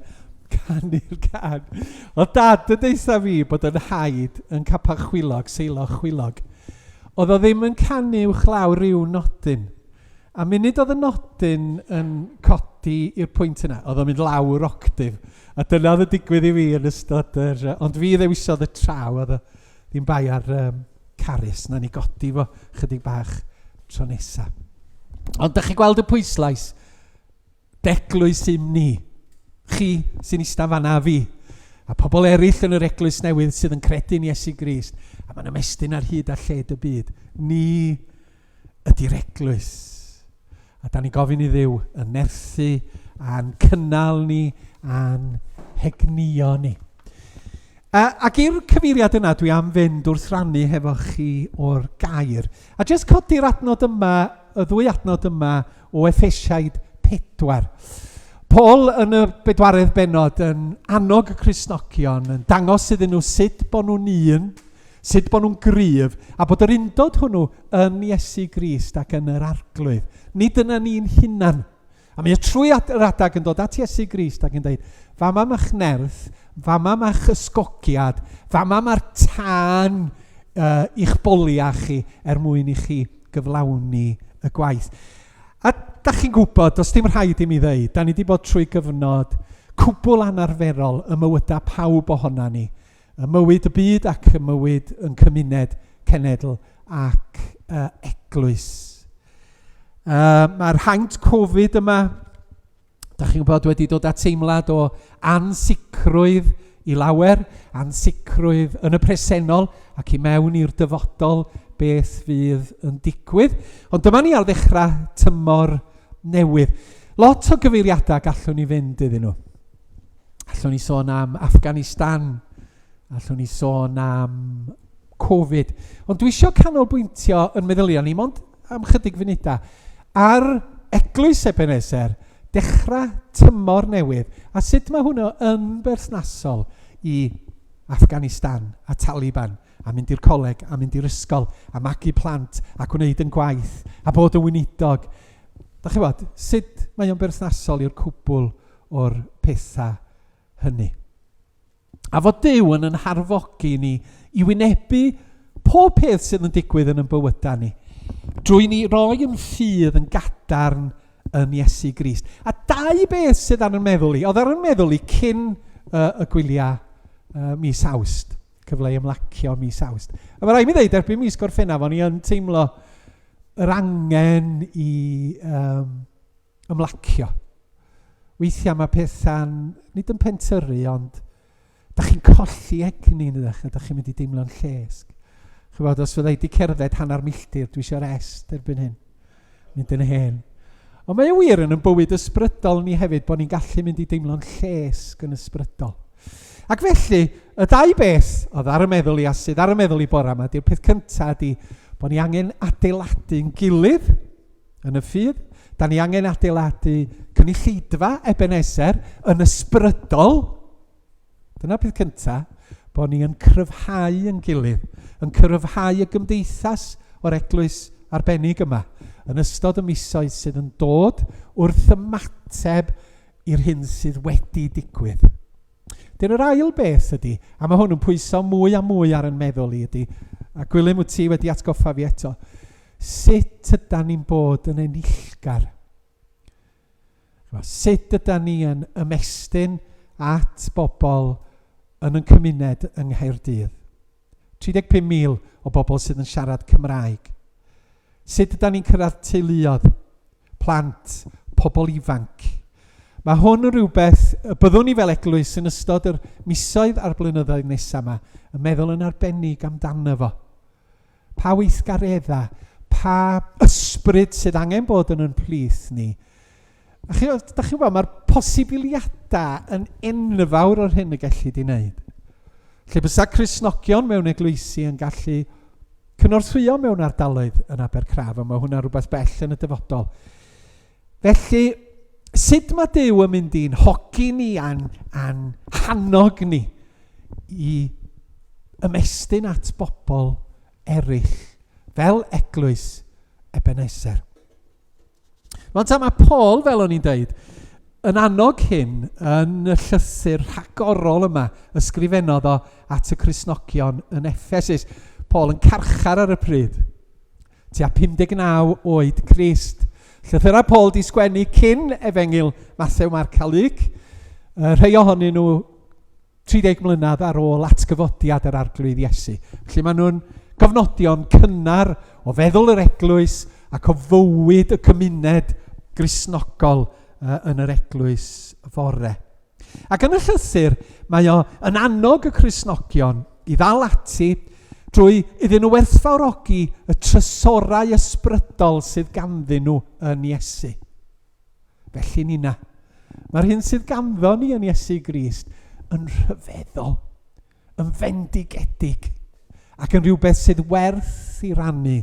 canu'r can. Oedd dad yn deutha fi bod yn haid yn capa chwilog, seilo chwilog. Oedd o ddim yn canu uwchlaw rhyw nodyn. A munud oedd y nodyn yn codi i'r pwynt yna, oedd o'n mynd lawr octif. A dyna oedd yn digwydd i fi yn ystod yr... Ond fi ddewisodd y traw, oedd o... Ddim bai ar um, Carys, na ni godi fo chydig bach tro nesa. Ond da chi gweld y pwyslais? D'eglwys i'm ni. Chi sy'n ista fanna a fi. A pobl eraill yn yr eglwys newydd sydd yn credu'n Iesu Grist. A mae'n ymestyn ar hyd a lled y byd. Ni ydy'r eglwys. A da ni'n gofyn i Dduw yn nerthu a'n cynnal ni a'n hegnio ni. Ac i'r cyfeiriad yna dwi am fynd wrth rannu hefo chi o'r gair. A jyst codi'r adnod yma, y ddwy adnod yma o Effesiaid 4. Paul yn y bedwaredd bennod yn annog y Cristnogion, yn dangos iddyn nhw sut bod nhw'n un, sut bod nhw'n gryf, a bod yr undod hwnnw yn Iesu Grist ac yn yr Arglwydd. Nid yna ni'n hunan. A mae o trwy yr adag yn dod at Iesu Grist ac yn dweud, fama ma'ch nerth, fama ma'ch ysgogiad, fama mae'r tân uh, i'ch boliau chi er mwyn i chi gyflawni y gwaith. A da chi'n gwybod, does dim rhaid i mi ddeud, da ni wedi bod trwy gyfnod cwbl anarferol y mywydau pawb ohona ni, y mywyd y byd ac y mywyd yn cymuned, cenedl ac uh, eglwys. Mae'r haint Covid yma, da chi'n gwybod, wedi dod â teimlad o ansicrwydd i lawer, ansicrwydd yn y presennol ac i mewn i'r dyfodol beth fydd yn digwydd. Ond dyma ni ar ddechrau tymor newydd. Lot o gyfeiriadau gallwn ni fynd iddyn nhw. Allwn ni sôn am Afghanistan, allwn ni sôn am Covid. Ond dwi eisiau canolbwyntio yn meddyliau ni, mond am chydig funudau, ar Eglwys Ebenezer, dechrau tymor newydd, a sut mae hwnnw yn berthnasol i Afghanistan a Taliban, a mynd i'r coleg, a mynd i'r ysgol, a magu plant, a gwneud yn gwaith, a bod yn weinidog. Da chi bod, sut mae o'n berthnasol i'r cwbl o'r pethau hynny? A fod Duw yn yn harfogi ni i wynebu pob peth sydd yn digwydd yn yn bywydau ni. Drwy ni roi yn ffydd yn gadarn yn Iesu Grist. A dau beth sydd ar yn meddwl i, oedd ar yn meddwl i cyn uh, y gwyliau uh, mis Awst, cyfle i ymlacio mis Awst. A mae rhaid mi ddeud, erbyn mis Gorffennaf, o'n i yn teimlo yr angen i um, ymlacio. Weithiau mae pethau'n, nid yn pentyrru, ond da chi'n colli egni yn ydych, a da chi'n mynd i deimlo'n llesg. Chybod, os fyddai wedi cerdded hanner milltir, dwi eisiau rest erbyn hyn. Mynd yn hen. Ond mae o wir yn yn bywyd ysbrydol ni hefyd, bod ni'n gallu mynd i deimlo'n llesg yn ysbrydol. Ac felly, y ddau beth oedd ar y meddwl i a sydd ar y meddwl i bora yma, di'r peth cyntaf ydy bod ni angen adeiladu'n gilydd Yn y ffydd, da ni angen adeiladu cynulleidfa Ebenezer yn ysbrydol. Dyna peth cyntaf, bod ni yn cryfhau yn gilydd, yn cryfhau y gymdeithas o'r eglwys arbennig yma, yn ystod y misoedd sydd yn dod wrth ymateb i'r hyn sydd wedi digwydd. Dyn yr ail beth ydy, a mae hwn yn pwyso mwy a mwy ar yn meddwl i ydy, a Gwilym wyt ti wedi atgoffa fi eto, sut ydan ni'n bod yn enillgar? Sut ydan ni yn ymestyn at bobl yn yn cymuned yng Nghaerdydd? 35,000 o bobl sydd yn siarad Cymraeg. Sut ydan ni'n cyrraedd teuluoedd, plant, pobl ifanc? Mae hwn yn rhywbeth y byddwn ni fel eglwys yn ystod yr misoedd a'r blynyddoedd nesaf yma yn meddwl yn arbennig amdano fo. Pa weithgareddau, pa ysbryd sydd angen bod yn yn plith ni. A chi, da chi'n gwybod, mae'r posibiliadau yn enfawr o'r hyn y gellid ei wneud. Lle bysa Cristnogion mewn eglwysi yn gallu cynorthwyo mewn ardaloedd yn Abercraf, a mae hwnna rhywbeth bell yn y dyfodol. Felly, sut mae Duw yn mynd i'n hogi ni a'n, a'n hannog ni i ymestyn at bobl eraill fel eglwys Ebenezer? Rwan ta, mae Paul, fel o'n i'n deud, yn annog hyn yn y llythyr rhagorol yma ysgrifennodd o at y Cristnogion yn Effesus. Paul yn carchar ar y pryd, tua 59 oed Crist. Llythyrau Paul di sgwennu cyn efengyl Mathew, Marc a Luc. Rhai ohonyn nhw 30 mlynedd ar ôl atgyfodiad yr Arglwydd Iesu. Felly maen nhw'n gofnodion cynnar o feddwl yr eglwys ac o fywyd y cymuned Gristnogol yn yr eglwys fore. Ac yn y llythyr, mae o yn annog y Cristnogion i ddal ati drwy iddyn nhw werthfawrogi y trysorau ysbrydol sydd ganddyn nhw yn Iesu. Felly nina, mae'r hyn sydd ganddo ni yn Iesu Grist yn rhyfeddol, yn fendigedig, ac yn rhywbeth sydd werth i rannu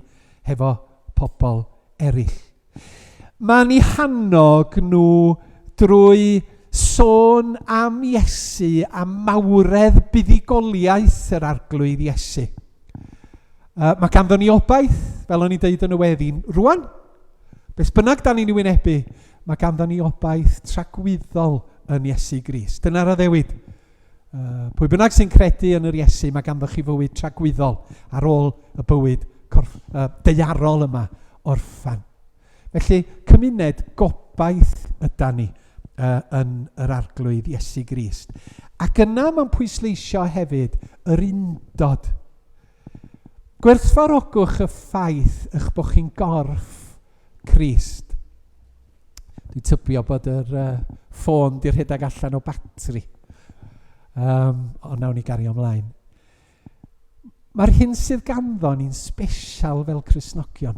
hefo pobl eraill. Mae'n eu hannog nhw drwy sôn am Iesu a mawredd buddugoliaeth yr Arglwydd Iesu. Mae ganddo ni obaith, fel o'n i'n deud yn y weddi, rwan. Beth bynnag da ni'n ei wynebu, mae ganddo ni obaith tragwyddol yn Iesu Grist. Dyna'r addewid. Pwy bynnag sy'n credu yn yr Iesu, mae ganddo chi fywyd tragwyddol ar ôl y bywyd corff, daearol yma orffan. Felly, cymuned gobaith yda ni yn yr Arglwydd Iesu Grist. Ac yna mae'n pwysleisio hefyd yr undod. Gwerthfawrogwch y ffaith eich bod chi'n gorff Crist. Dwi'n tybio bod yr ffôn di rhedeg allan o batri. Ond nawn ni gario ymlaen. Mae'r hyn sydd ganddo ni'n sbesial fel Cristnogion.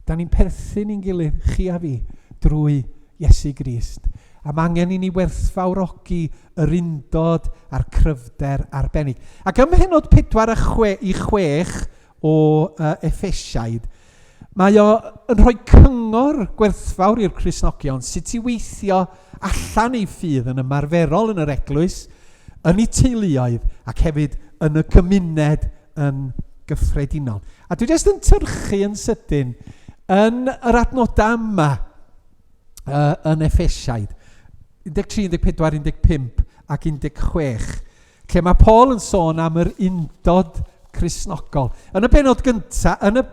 Da ni'n perthyn i'n gilydd, chi a fi, drwy Iesu Grist. A mae angen i ni werthfawrogi yr undod a'r cryfder arbennig. Ac ym mhennod 4 a 6 i 6 o Effesiaid, Mae o yn rhoi cyngor gwerthfawr i'r Cristnogion sut i weithio allan eu ffydd yn ymarferol yn yr eglwys, yn eu teuluoedd ac hefyd yn y gymuned yn gyffredinol. A dwi jyst yn tyrchu yn sydyn yn yr adnodau yma yn Effesiaid, 13, 14, 15 ac 16, lle mae Paul yn sôn am yr undod Cristnogol. Yn y benod gyntaf, yn y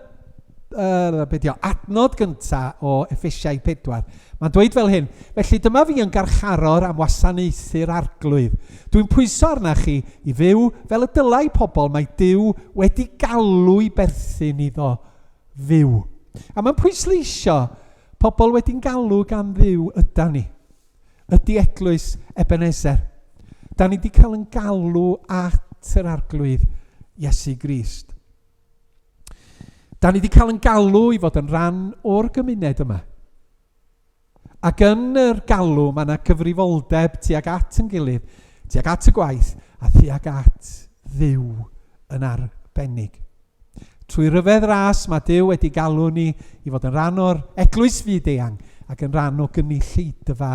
be dio, adnod gyntaf o Effesiau 4, mae'n dweud fel hyn, felly dyma fi yn garcharor am wasanaethu'r arglwydd. Dwi'n pwyso arna chi i fyw fel y dylai pobl mae Duw wedi galw i berthyn iddo fyw. A mae'n pwysleisio pobl wedi'n galw gan Dduw yda ni. Ydy eglwys Ebenezer. Da ni wedi cael yn galw at yr Arglwydd Iesu Grist. Da ni wedi cael yn galw i fod yn rhan o'r gymuned yma. Ac yn yr galw mae yna cyfrifoldeb tuag at yn gilydd, tuag at y gwaith a thuag at Dduw yn arbennig. Trwy ryfedd ras mae Duw wedi galw ni i fod yn rhan o'r eglwys fyd-eang ac yn rhan o gynulleidfa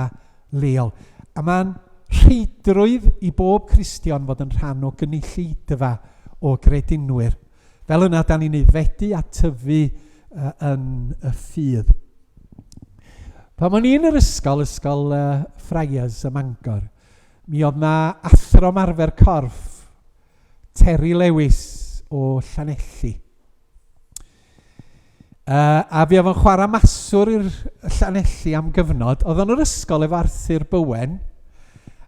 leol. A mae'n rheidrwydd i bob Cristion fod yn rhan o gynulleidfa o gredinwyr. Fel yna, da ni'n aeddfedu a tyfu yn y ffydd. Pan o'n i yn yr ysgol, ysgol Friars ym Mangor, mi oedd na athro ymarfer corff Terry Lewis o Llanelli. A fi oedd yn chwarae maswr i'r Llanelli am gyfnod. Oedd o'n yr ysgol efo Arthur Bowen.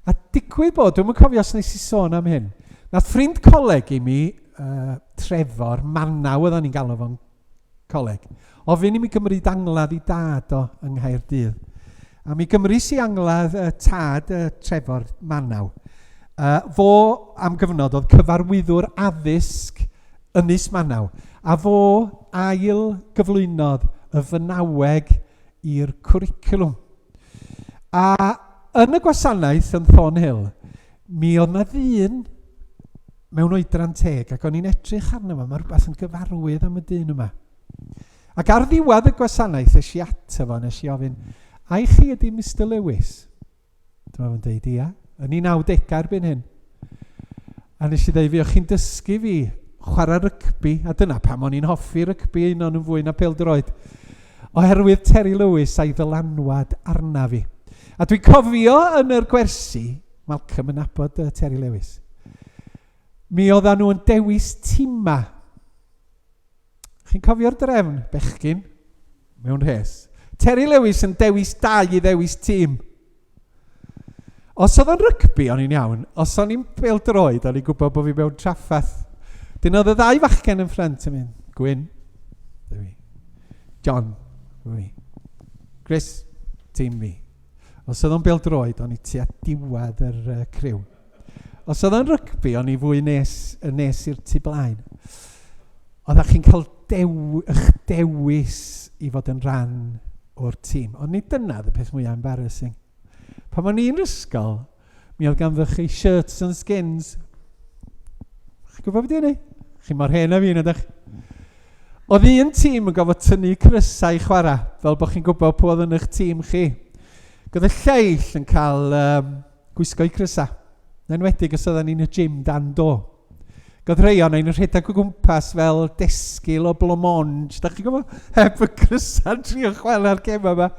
A digwydd bod, dwi'm yn cofio os nes i sôn am hyn, nath ffrind coleg i mi, Trefor, Manaw oedden ni'n galw fo'n coleg, ofyn i mi gymryd angladd i dad o yng Nghaerdydd. A mi gymrys i angladd tad Trefor Manaw. Fo am gyfnod oedd cyfarwyddwr addysg Ynys Manaw, a fo ail gyflwynodd y Fynaweg i'r cwricwlwm. A yn y gwasanaeth yn Thornhill, mi oedd na ddyn mewn oedran teg, ac o'n i'n edrych arno fo, mae rhywbeth yn gyfarwydd am y dyn yma. Ac ar ddiwedd y gwasanaeth, es i ato fo, nes i ofyn, ai chi ydy Mister Lewis? Dyma fo'n deud, ia, yn ei 90au erbyn hyn. A nes i ddeud, fi o'ch chi'n dysgu fi chwarae rygbi, a dyna pam o'n i'n hoffi rygbi un o'n yn fwy na pêl-droed, oherwydd Terry Lewis a'i ddylanwad arna fi. A dwi'n cofio yn yr gwersi, Malcolm yn nabod Terry Lewis, mi oedden nhw yn dewis tima. Chi'n cofio'r drefn, bechgyn? Mewn rhes. Terry Lewis yn dewis dau i ddewis tîm. Os oedd o'n rygbi, o'n i'n iawn. Os o'n i'n bêl-droed, o'n i'n gwybod bod fi mewn trafferth. Dyn oedd y ddau fachgen yn ffrant yn mynd, Gwyn, fi. John, fi. Chris, tîm fi. Os oedd o'n bêl-droed, o'n i tua diwedd yr criw. Os oedd o'n rygbi, o'n i fwy nes, nes i'r tu blaen. Oeddech chi'n cael dew, eich dewis i fod yn rhan o'r tîm. Ond nid dyna y peth mwyaf embarrassing. Pan o'n i'n ysgol, mi oedd ganddo chi shirts and skins. Chi'n gwybod beth hynny? Chi mor hen a fi, ydych? Oedd un tîm yn gofod tynnu crysau i chwarae, fel bod chi'n gwybod pwy oedd yn eich tîm chi. Gyda y lleill yn cael um, gwisgo'u crysau. Yn enwedig os oedden ni'n y gym dan do. Godd rhei o'n ein rhedeg o gwmpas fel desgil o blancmange, da chi'n gwybod? Heb y crysa'n trio chwarae'r gema yma.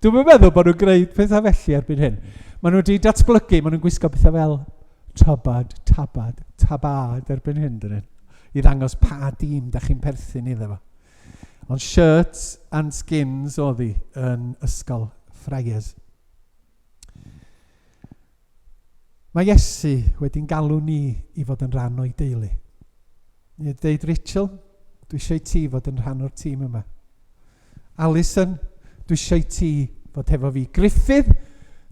Dwi'n meddwl bod nhw'n gwneud pethau felly erbyn hyn. Maen nhw wedi datblygu, maen nhw'n gwisgo pethau fel tabad, tabad, tabad erbyn hyn, dyn I ddangos pa dîm da chi'n perthyn iddo fo. Ond shirts and skins oedd hi yn ysgol Friars. Mae Iesu wedi'n galw ni i fod yn rhan o'i deulu. Ni wedi dweud, Rachel, dwi eisiau i ti fod yn rhan o'r tîm yma. Alison, dwi eisiau i ti fod hefo fi. Griffith,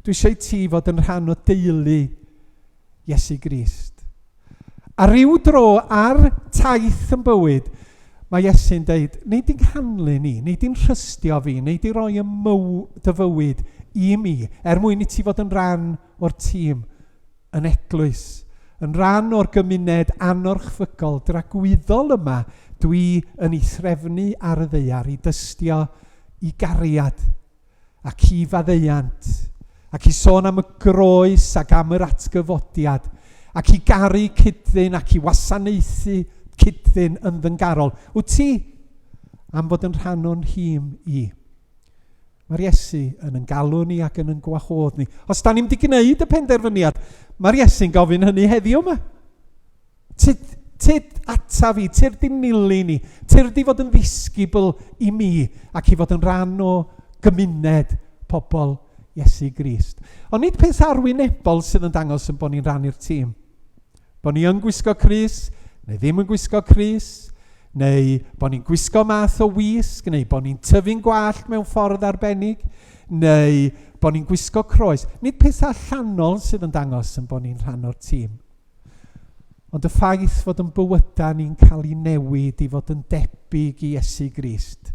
dwi eisiau i ti fod yn rhan o deulu Iesu Grist. A ryw dro ar taith yn bywyd, mae Iesu'n deud, nei di'n canlyn i, nei di'n rhystio fi, nei di roi y myw dy fywyd i mi, er mwyn i ti fod yn rhan o'r tîm yn eglwys, yn rhan o'r gymuned anorchfygol dragwyddol yma dwi yn ei threfnu ar y ddaear i dystio i gariad ac i faddeuant, ac i sôn am y groes ac am yr atgyfodiad, ac i garu cyd-ddyn ac i wasanaethu cyd-ddyn yn ddyngarol. Wyt ti am fod yn rhan o'n nhîm i? Mae'r Iesu yn yn galw ni ac yn yn gwahodd ni. Os da ni'n wedi gwneud y penderfyniad, mae'r Iesu'n gofyn hynny heddiw yma. Tyd, tyd ataf i, tyrd i nilyn i, tyrd i fod yn ddisgybl i mi ac i fod yn rhan o gymuned pobl Iesu Grist. Ond nid peth arwynebol sydd yn dangos yn bod ni'n rhan i'r tîm. Bod ni yn gwisgo crys, neu ddim yn gwisgo crys, neu bod ni'n gwisgo math o wisg, neu bod ni'n tyfu'n gwallt mewn ffordd arbennig, neu bod ni'n gwisgo croes. Nid pethau allanol sydd yn dangos yn bod ni'n rhan o'r tîm. Ond y ffaith fod yn bywydau ni'n cael ei newid i fod yn debyg i Iesu Grist.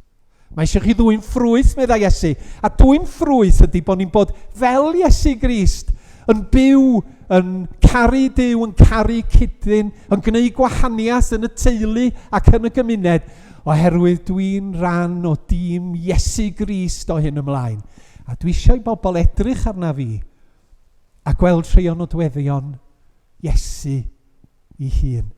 Mae eisiau chi ddwyn ffrwyth, meddai Iesu. A dwyn ffrwyth ydy bod ni'n bod fel Iesu Grist, yn byw, yn caru Duw, yn caru cyd-ddyn, yn gwneud gwahaniaeth yn y teulu ac yn y gymuned, oherwydd dwi'n rhan o dîm Iesu Grist o hyn ymlaen. A dwi eisiau i bobl edrych arna fi a gweld rhai o nodweddion Iesu ei hun.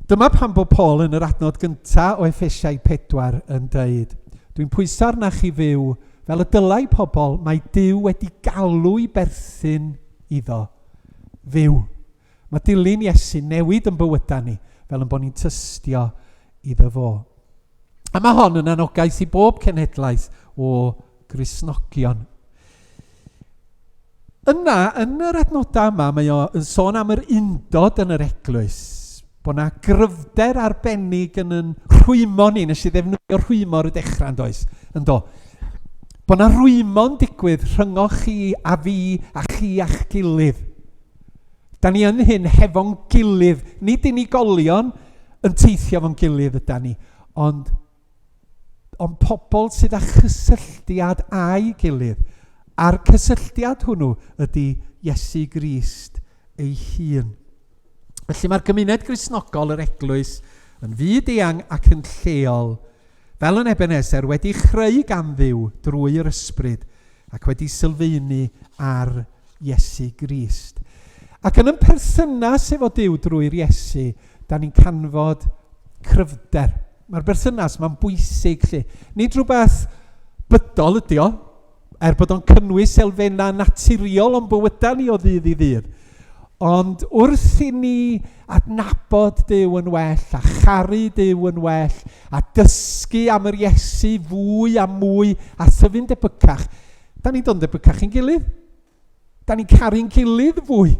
Dyma pam bod Paul yn yr adnod gyntaf o Effesiau 4 yn dweud, Dwi'n pwyso arnach chi fyw fel y dylai pobl mae Duw wedi galw i berthyn iddo fyw. Mae dilyn Iesu newid yn bywydau ni fel yn bod ni'n tystio iddo fo. A mae hon yn anogaeth i bob cenhedlaeth o Gristnogion. Yna, yn yr adnodau yma, mae o yn sôn am yr undod yn yr eglwys, bod yna gryfder arbennig yn yn rhwymo ni, nes i ddefnyddio rhwymo ar y dechrau, yn does? Yn do. Bod yna rwymo'n digwydd rhyngoch chi a fi a chi a'ch gilydd. Da ni yn hyn hefo'n gilydd, nid unigolion yn teithio fo'n gilydd yda ni, ond, ond pobl sydd â chysylltiad â'i gilydd. A'r cysylltiad hwnnw ydy Iesu Grist ei hun. Felly mae'r gymuned Gristnogol, yr eglwys, yn fyd eang ac yn lleol, fel yn Ebenezer, wedi chreu gan Dduw drwy'r ysbryd ac wedi sylfaenu ar Iesu Grist. Ac yn yn perthynas efo Duw drwy'r Iesu, da ni'n canfod cryfder. Mae'r berthynas mae'n bwysig lle. Nid rhywbeth bydol ydy o, er bod o'n cynnwys elfennau naturiol o'n bywydau ni o ddydd i ddydd. Ond wrth i ni adnabod Duw yn well, a charu Duw yn well, a dysgu am yr Iesu fwy a mwy, a thyfu'n debycach, da ni'n dod yn debycach i'n gilydd. Da ni'n caru'n gilydd fwy.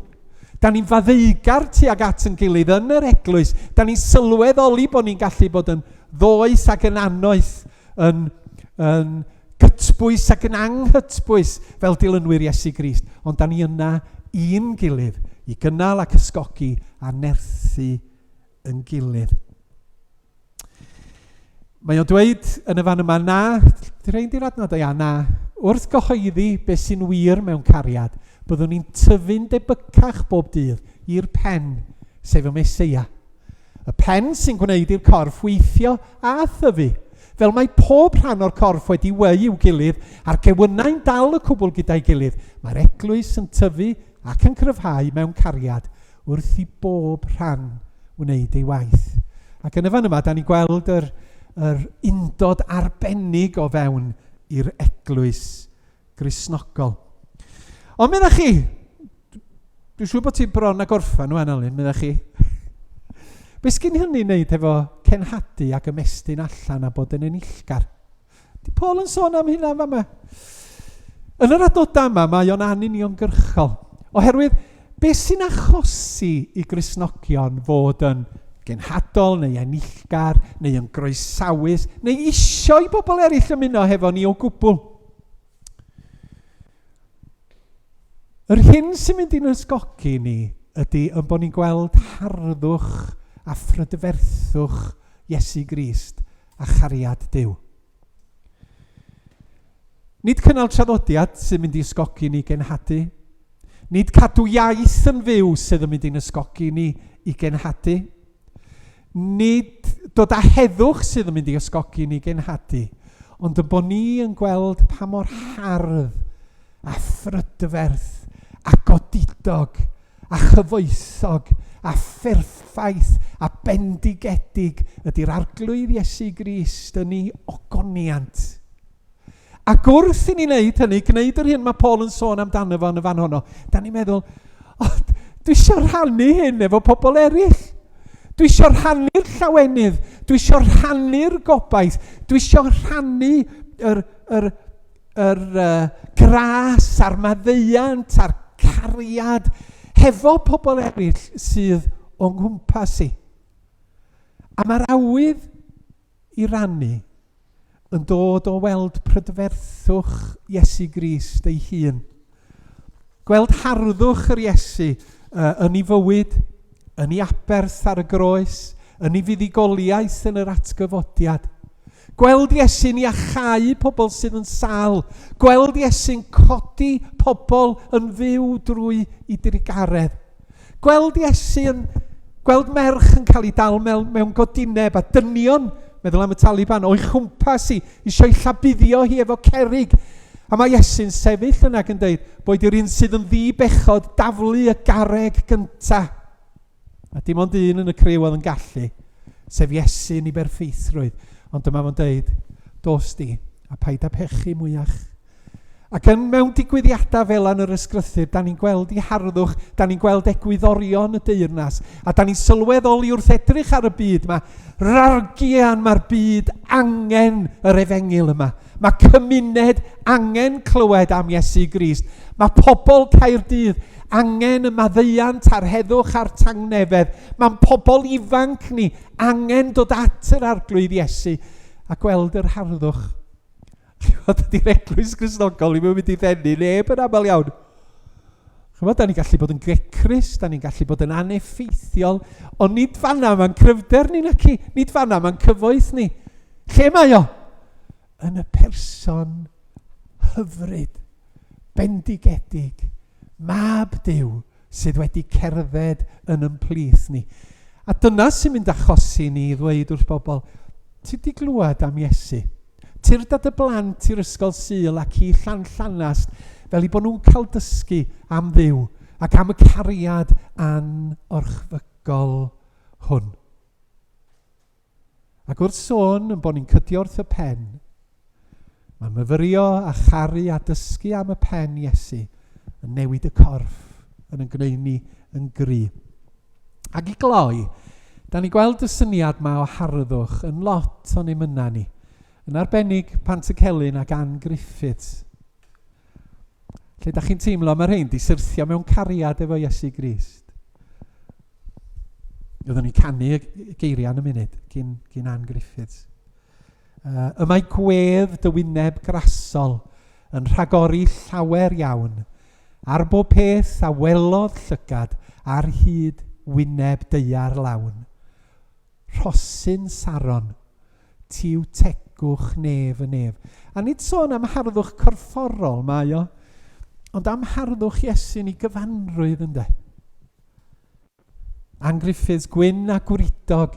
Da ni'n faddeugar tuag at yn gilydd yn yr eglwys. Da ni'n sylweddoli bod ni'n gallu bod yn ddoeth ac yn annoeth, yn, yn gytbwys ac yn anghytbwys fel dilynwyr Iesu Grist. Ond da ni yna i'n gilydd i gynnal ac ysgogi a nerthu yn gilydd. Mae o'n dweud yn y fan yma, na, di rhain di'r adnodau, ia, na, wrth gyhoeddi beth sy'n wir mewn cariad, byddwn ni'n tyfu'n debycach bob dydd i'r pen, sef y Meseia. Y pen sy'n gwneud i'r corff weithio a thyfu. Fel mae pob rhan o'r corff wedi weu i'w gilydd a'r gewynnau'n dal y cwbl gyda'i gilydd, mae'r eglwys yn tyfu ac yn cryfhau mewn cariad wrth i bob rhan wneud ei waith. Ac yn y fan yma, da ni'n gweld yr, yr undod arbennig o fewn i'r eglwys Gristnogol. Ond meddach chi, dwi'n siŵr bod ti bron a gorffan nhw, Alun, meddach chi. Be sgyn hynny wneud efo cenhadu ac ymestyn allan a bod yn enillgar? Di Paul yn sôn am hynna fama? Yn yr adnodau yma, mae o'n anuniongyrchol. Oherwydd, beth sy'n achosi i Gristnogion fod yn genhadol neu enillgar neu yn groesawus neu isio i bobl eraill ymuno hefo ni o gwbl? Yr hyn sy'n mynd i'n ysgogi ni ydy yn bod ni'n gweld harddwch a phrydferthwch Iesu Grist a chariad Duw. Nid cynnal traddodiad sy'n mynd i ysgogi ni genhadu. Nid cadw iaith yn fyw sydd yn mynd i'n ysgogi ni i genhadu. Nid dod â heddwch sydd yn mynd i ysgogi ni genhadu, ond yn bod ni yn gweld pa mor hardd a phrydferth a godidog a chyfoethog a pherffaith a bendigedig ydy'r Arglwydd Iesu Grist yn ei ogoniant. Ac wrth i ni wneud hynny, gwneud yr hyn mae Paul yn sôn amdano fo yn y fan honno, da ni'n meddwl, oh, dwi eisiau rhannu hyn efo pobl eraill. Dwi eisiau rhannu'r llawenydd, dwi eisiau rhannu'r gobaith, dwi eisiau rhannu yr, yr, yr uh, gras a'r maddeuant a'r cariad hefo pobl eraill sydd o'n nghwmpas i. A mae'r awydd i rannu yn dod o weld prydferthwch Iesu Grist ei hun. Gweld harddwch yr Iesu uh, yn ei fywyd, yn ei aberth ar y groes, yn ei fuddugoliaeth yn yr atgyfodiad. Gweld Iesu'n iachau pobl sydd yn sal. Gweld Iesu'n codi pobl yn fyw drwy i drugaredd. Gweld Iesu yn gweld merch yn cael ei dal mewn, mewn godineb a dynion, meddwl am y Taliban, o'i chwmpas hi, eisiau llabuddio hi efo cerig. A mae Iesu'n sefyll yna ac yn dweud, boed i'r un sydd yn ddi-bechod daflu y garreg gynta. A dim ond un yn y criw oedd yn gallu, sef Iesu yn ei berffeithrwydd. Ond dyma fo'n dweud, dos di, a paid â pechu mwyach. Ac yn mewn digwyddiadau fel yn yr ysgrythur, da ni'n gweld i harddwch, da ni'n gweld egwyddorion y deyrnas, a da ni'n sylweddoli wrth edrych ar y byd yma, rargian mae'r byd angen yr efengyl yma. Mae cymuned angen clywed am Iesu Grist. Mae pobl Caerdydd angen y maddeuant a'r heddwch a'r tangnefedd. Mae'n pobl ifanc ni angen dod at yr Arglwydd Iesu a gweld yr harddwch. Chymod, ydy'r eglwys Gristnogol ddim yn mynd i ddenu neb yn aml iawn. Chymod, da ni'n gallu bod yn grecrus, da ni'n gallu bod yn aneffeithiol, ond nid fanna mae'n cryfder ni naci, nid fanna mae'n cyfoeth ni. Lle mae o? Yn y person hyfryd, bendigedig, mab Duw sydd wedi cerdded yn ymplith ni. A dyna sy'n mynd achosi ni i ddweud wrth bobl, ti di glywed am Iesu? Tyrd â dy blant i'r ysgol Sul ac i Llanllanast fel i bod nhw'n cael dysgu am Dduw ac am y cariad anorchfygol hwn. Ac wrth sôn yn bod ni'n cydio wrth y pen, mae myfyrio a charu a dysgu am y pen Iesu yn newid y corff yn yn gwneud ni yn gry. Ac i gloi, da ni gweld y syniad ma o harddwch yn lot o'n emynau ni. Yn arbennig Pantycelyn ac Ann Griffiths. Lle da chi'n teimlo mae rhain di syrthio mewn cariad efo Iesu Grist. Oeddwn ni'n canu y geiriau yn y munud gyn, gyn Ann Griffiths. Y mae gwedd dy wyneb grasol yn rhagori llawer iawn ar bob peth a welodd llygad ar hyd wyneb daear lawn. Rhosyn Saron, ti yw tegwch nef y nef. A nid sôn am harddwch corfforol mae o, ond am harddwch Iesu'n ei gyfanrwydd ynde. Ann Griffiths, gwyn a gwridog,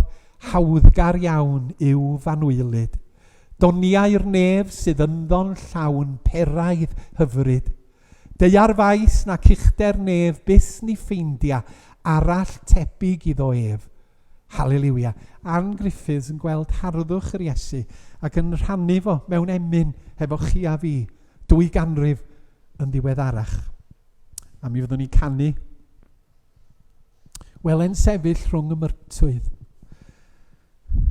hawddgar iawn yw f'anwylyd. Doniau'r nef sydd ynddo'n llawn peraidd hyfryd. Daear faes nac uchder nef byth ni ffeindia arall tebyg iddo ef. Haleliwia. Ann Griffiths yn gweld harddwch yr Iesu ac yn rhannu fo mewn emyn hefo chi a fi, dwy ganrif yn ddiweddarach. A mi fyddwn ni'n canu Wele'n sefyll rhwng y myrtwydd,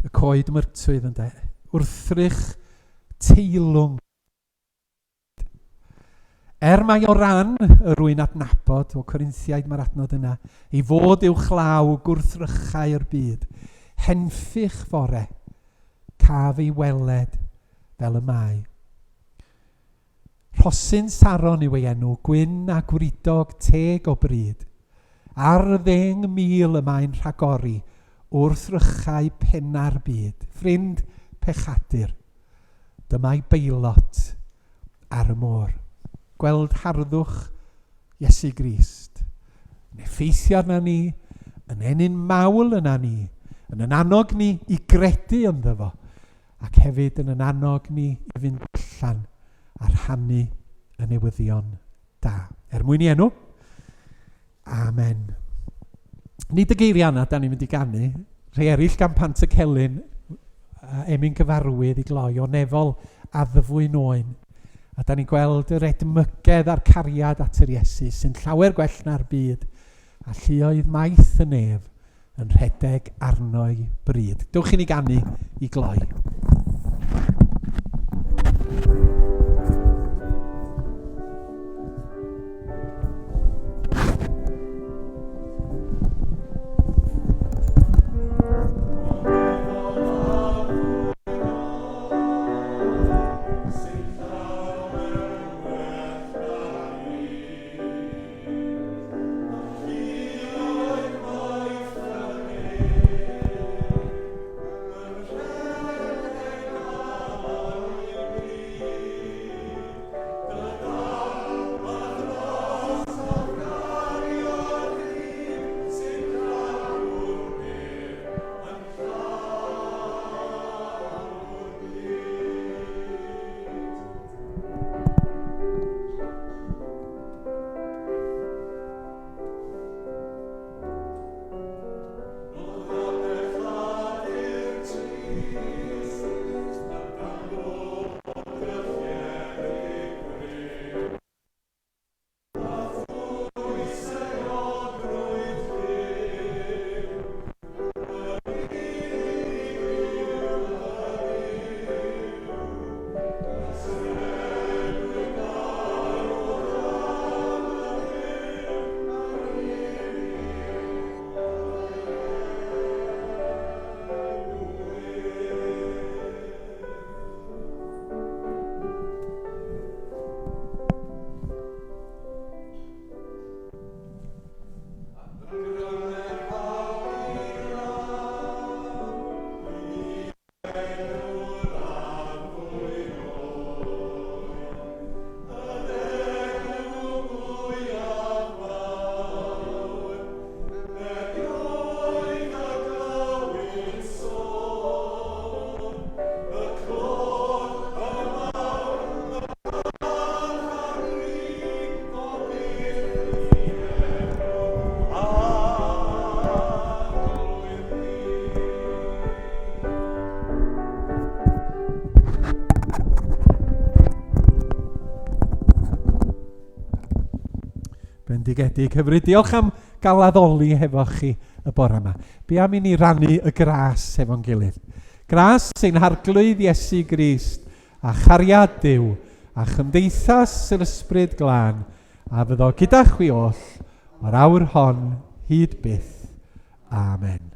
y coed myrtwydd ynde, wrthrych teilwng. Er mai o ran y rwy'n adnabod, o Corinthiaid mae'r adnod yna, ei fod uwchlaw gwrthrychau'r byd, henffych fore, caf ei weled fel y mae. Rhosyn Saron yw ei enw, gwyn a gwridog, teg o bryd. Ar 10,000 y mae'n rhagori wrth rychau penna'r byd. Ffrind pechadur, dyma'i beilot ar y môr. Gweld harddwch Iesu Grist yn effeithio arna ni, yn ennyn mawl yna ni, yn yn annog ni i gredu ynddo fo, ac hefyd yn yn annog ni i fynd allan a rhannu y newyddion da. Er mwyn i enw, Amen. Nid y geiriau yna da ni'n mynd i ganu, rhai eraill gan Pant y Celyn, emyn gyfarwydd i gloi o nefol a ddyfwyn oen. A da ni'n gweld yr edmygedd a'r cariad at yr Iesu sy'n llawer gwell na'r byd, a lluoedd maith y nef yn rhedeg arno'i bryd. Dewch i ni ganu i gloi. Bendigedig hyfryd. Diolch am gael addoli hefo chi y bore yma. Be am i ni rannu y gras hefo'n gilydd? Gras ein Harglwydd Iesu Grist a chariad Duw a chymdeithas yr Ysbryd Glân a fyddo gyda chwi oll o'r awr hon hyd byth. Amen.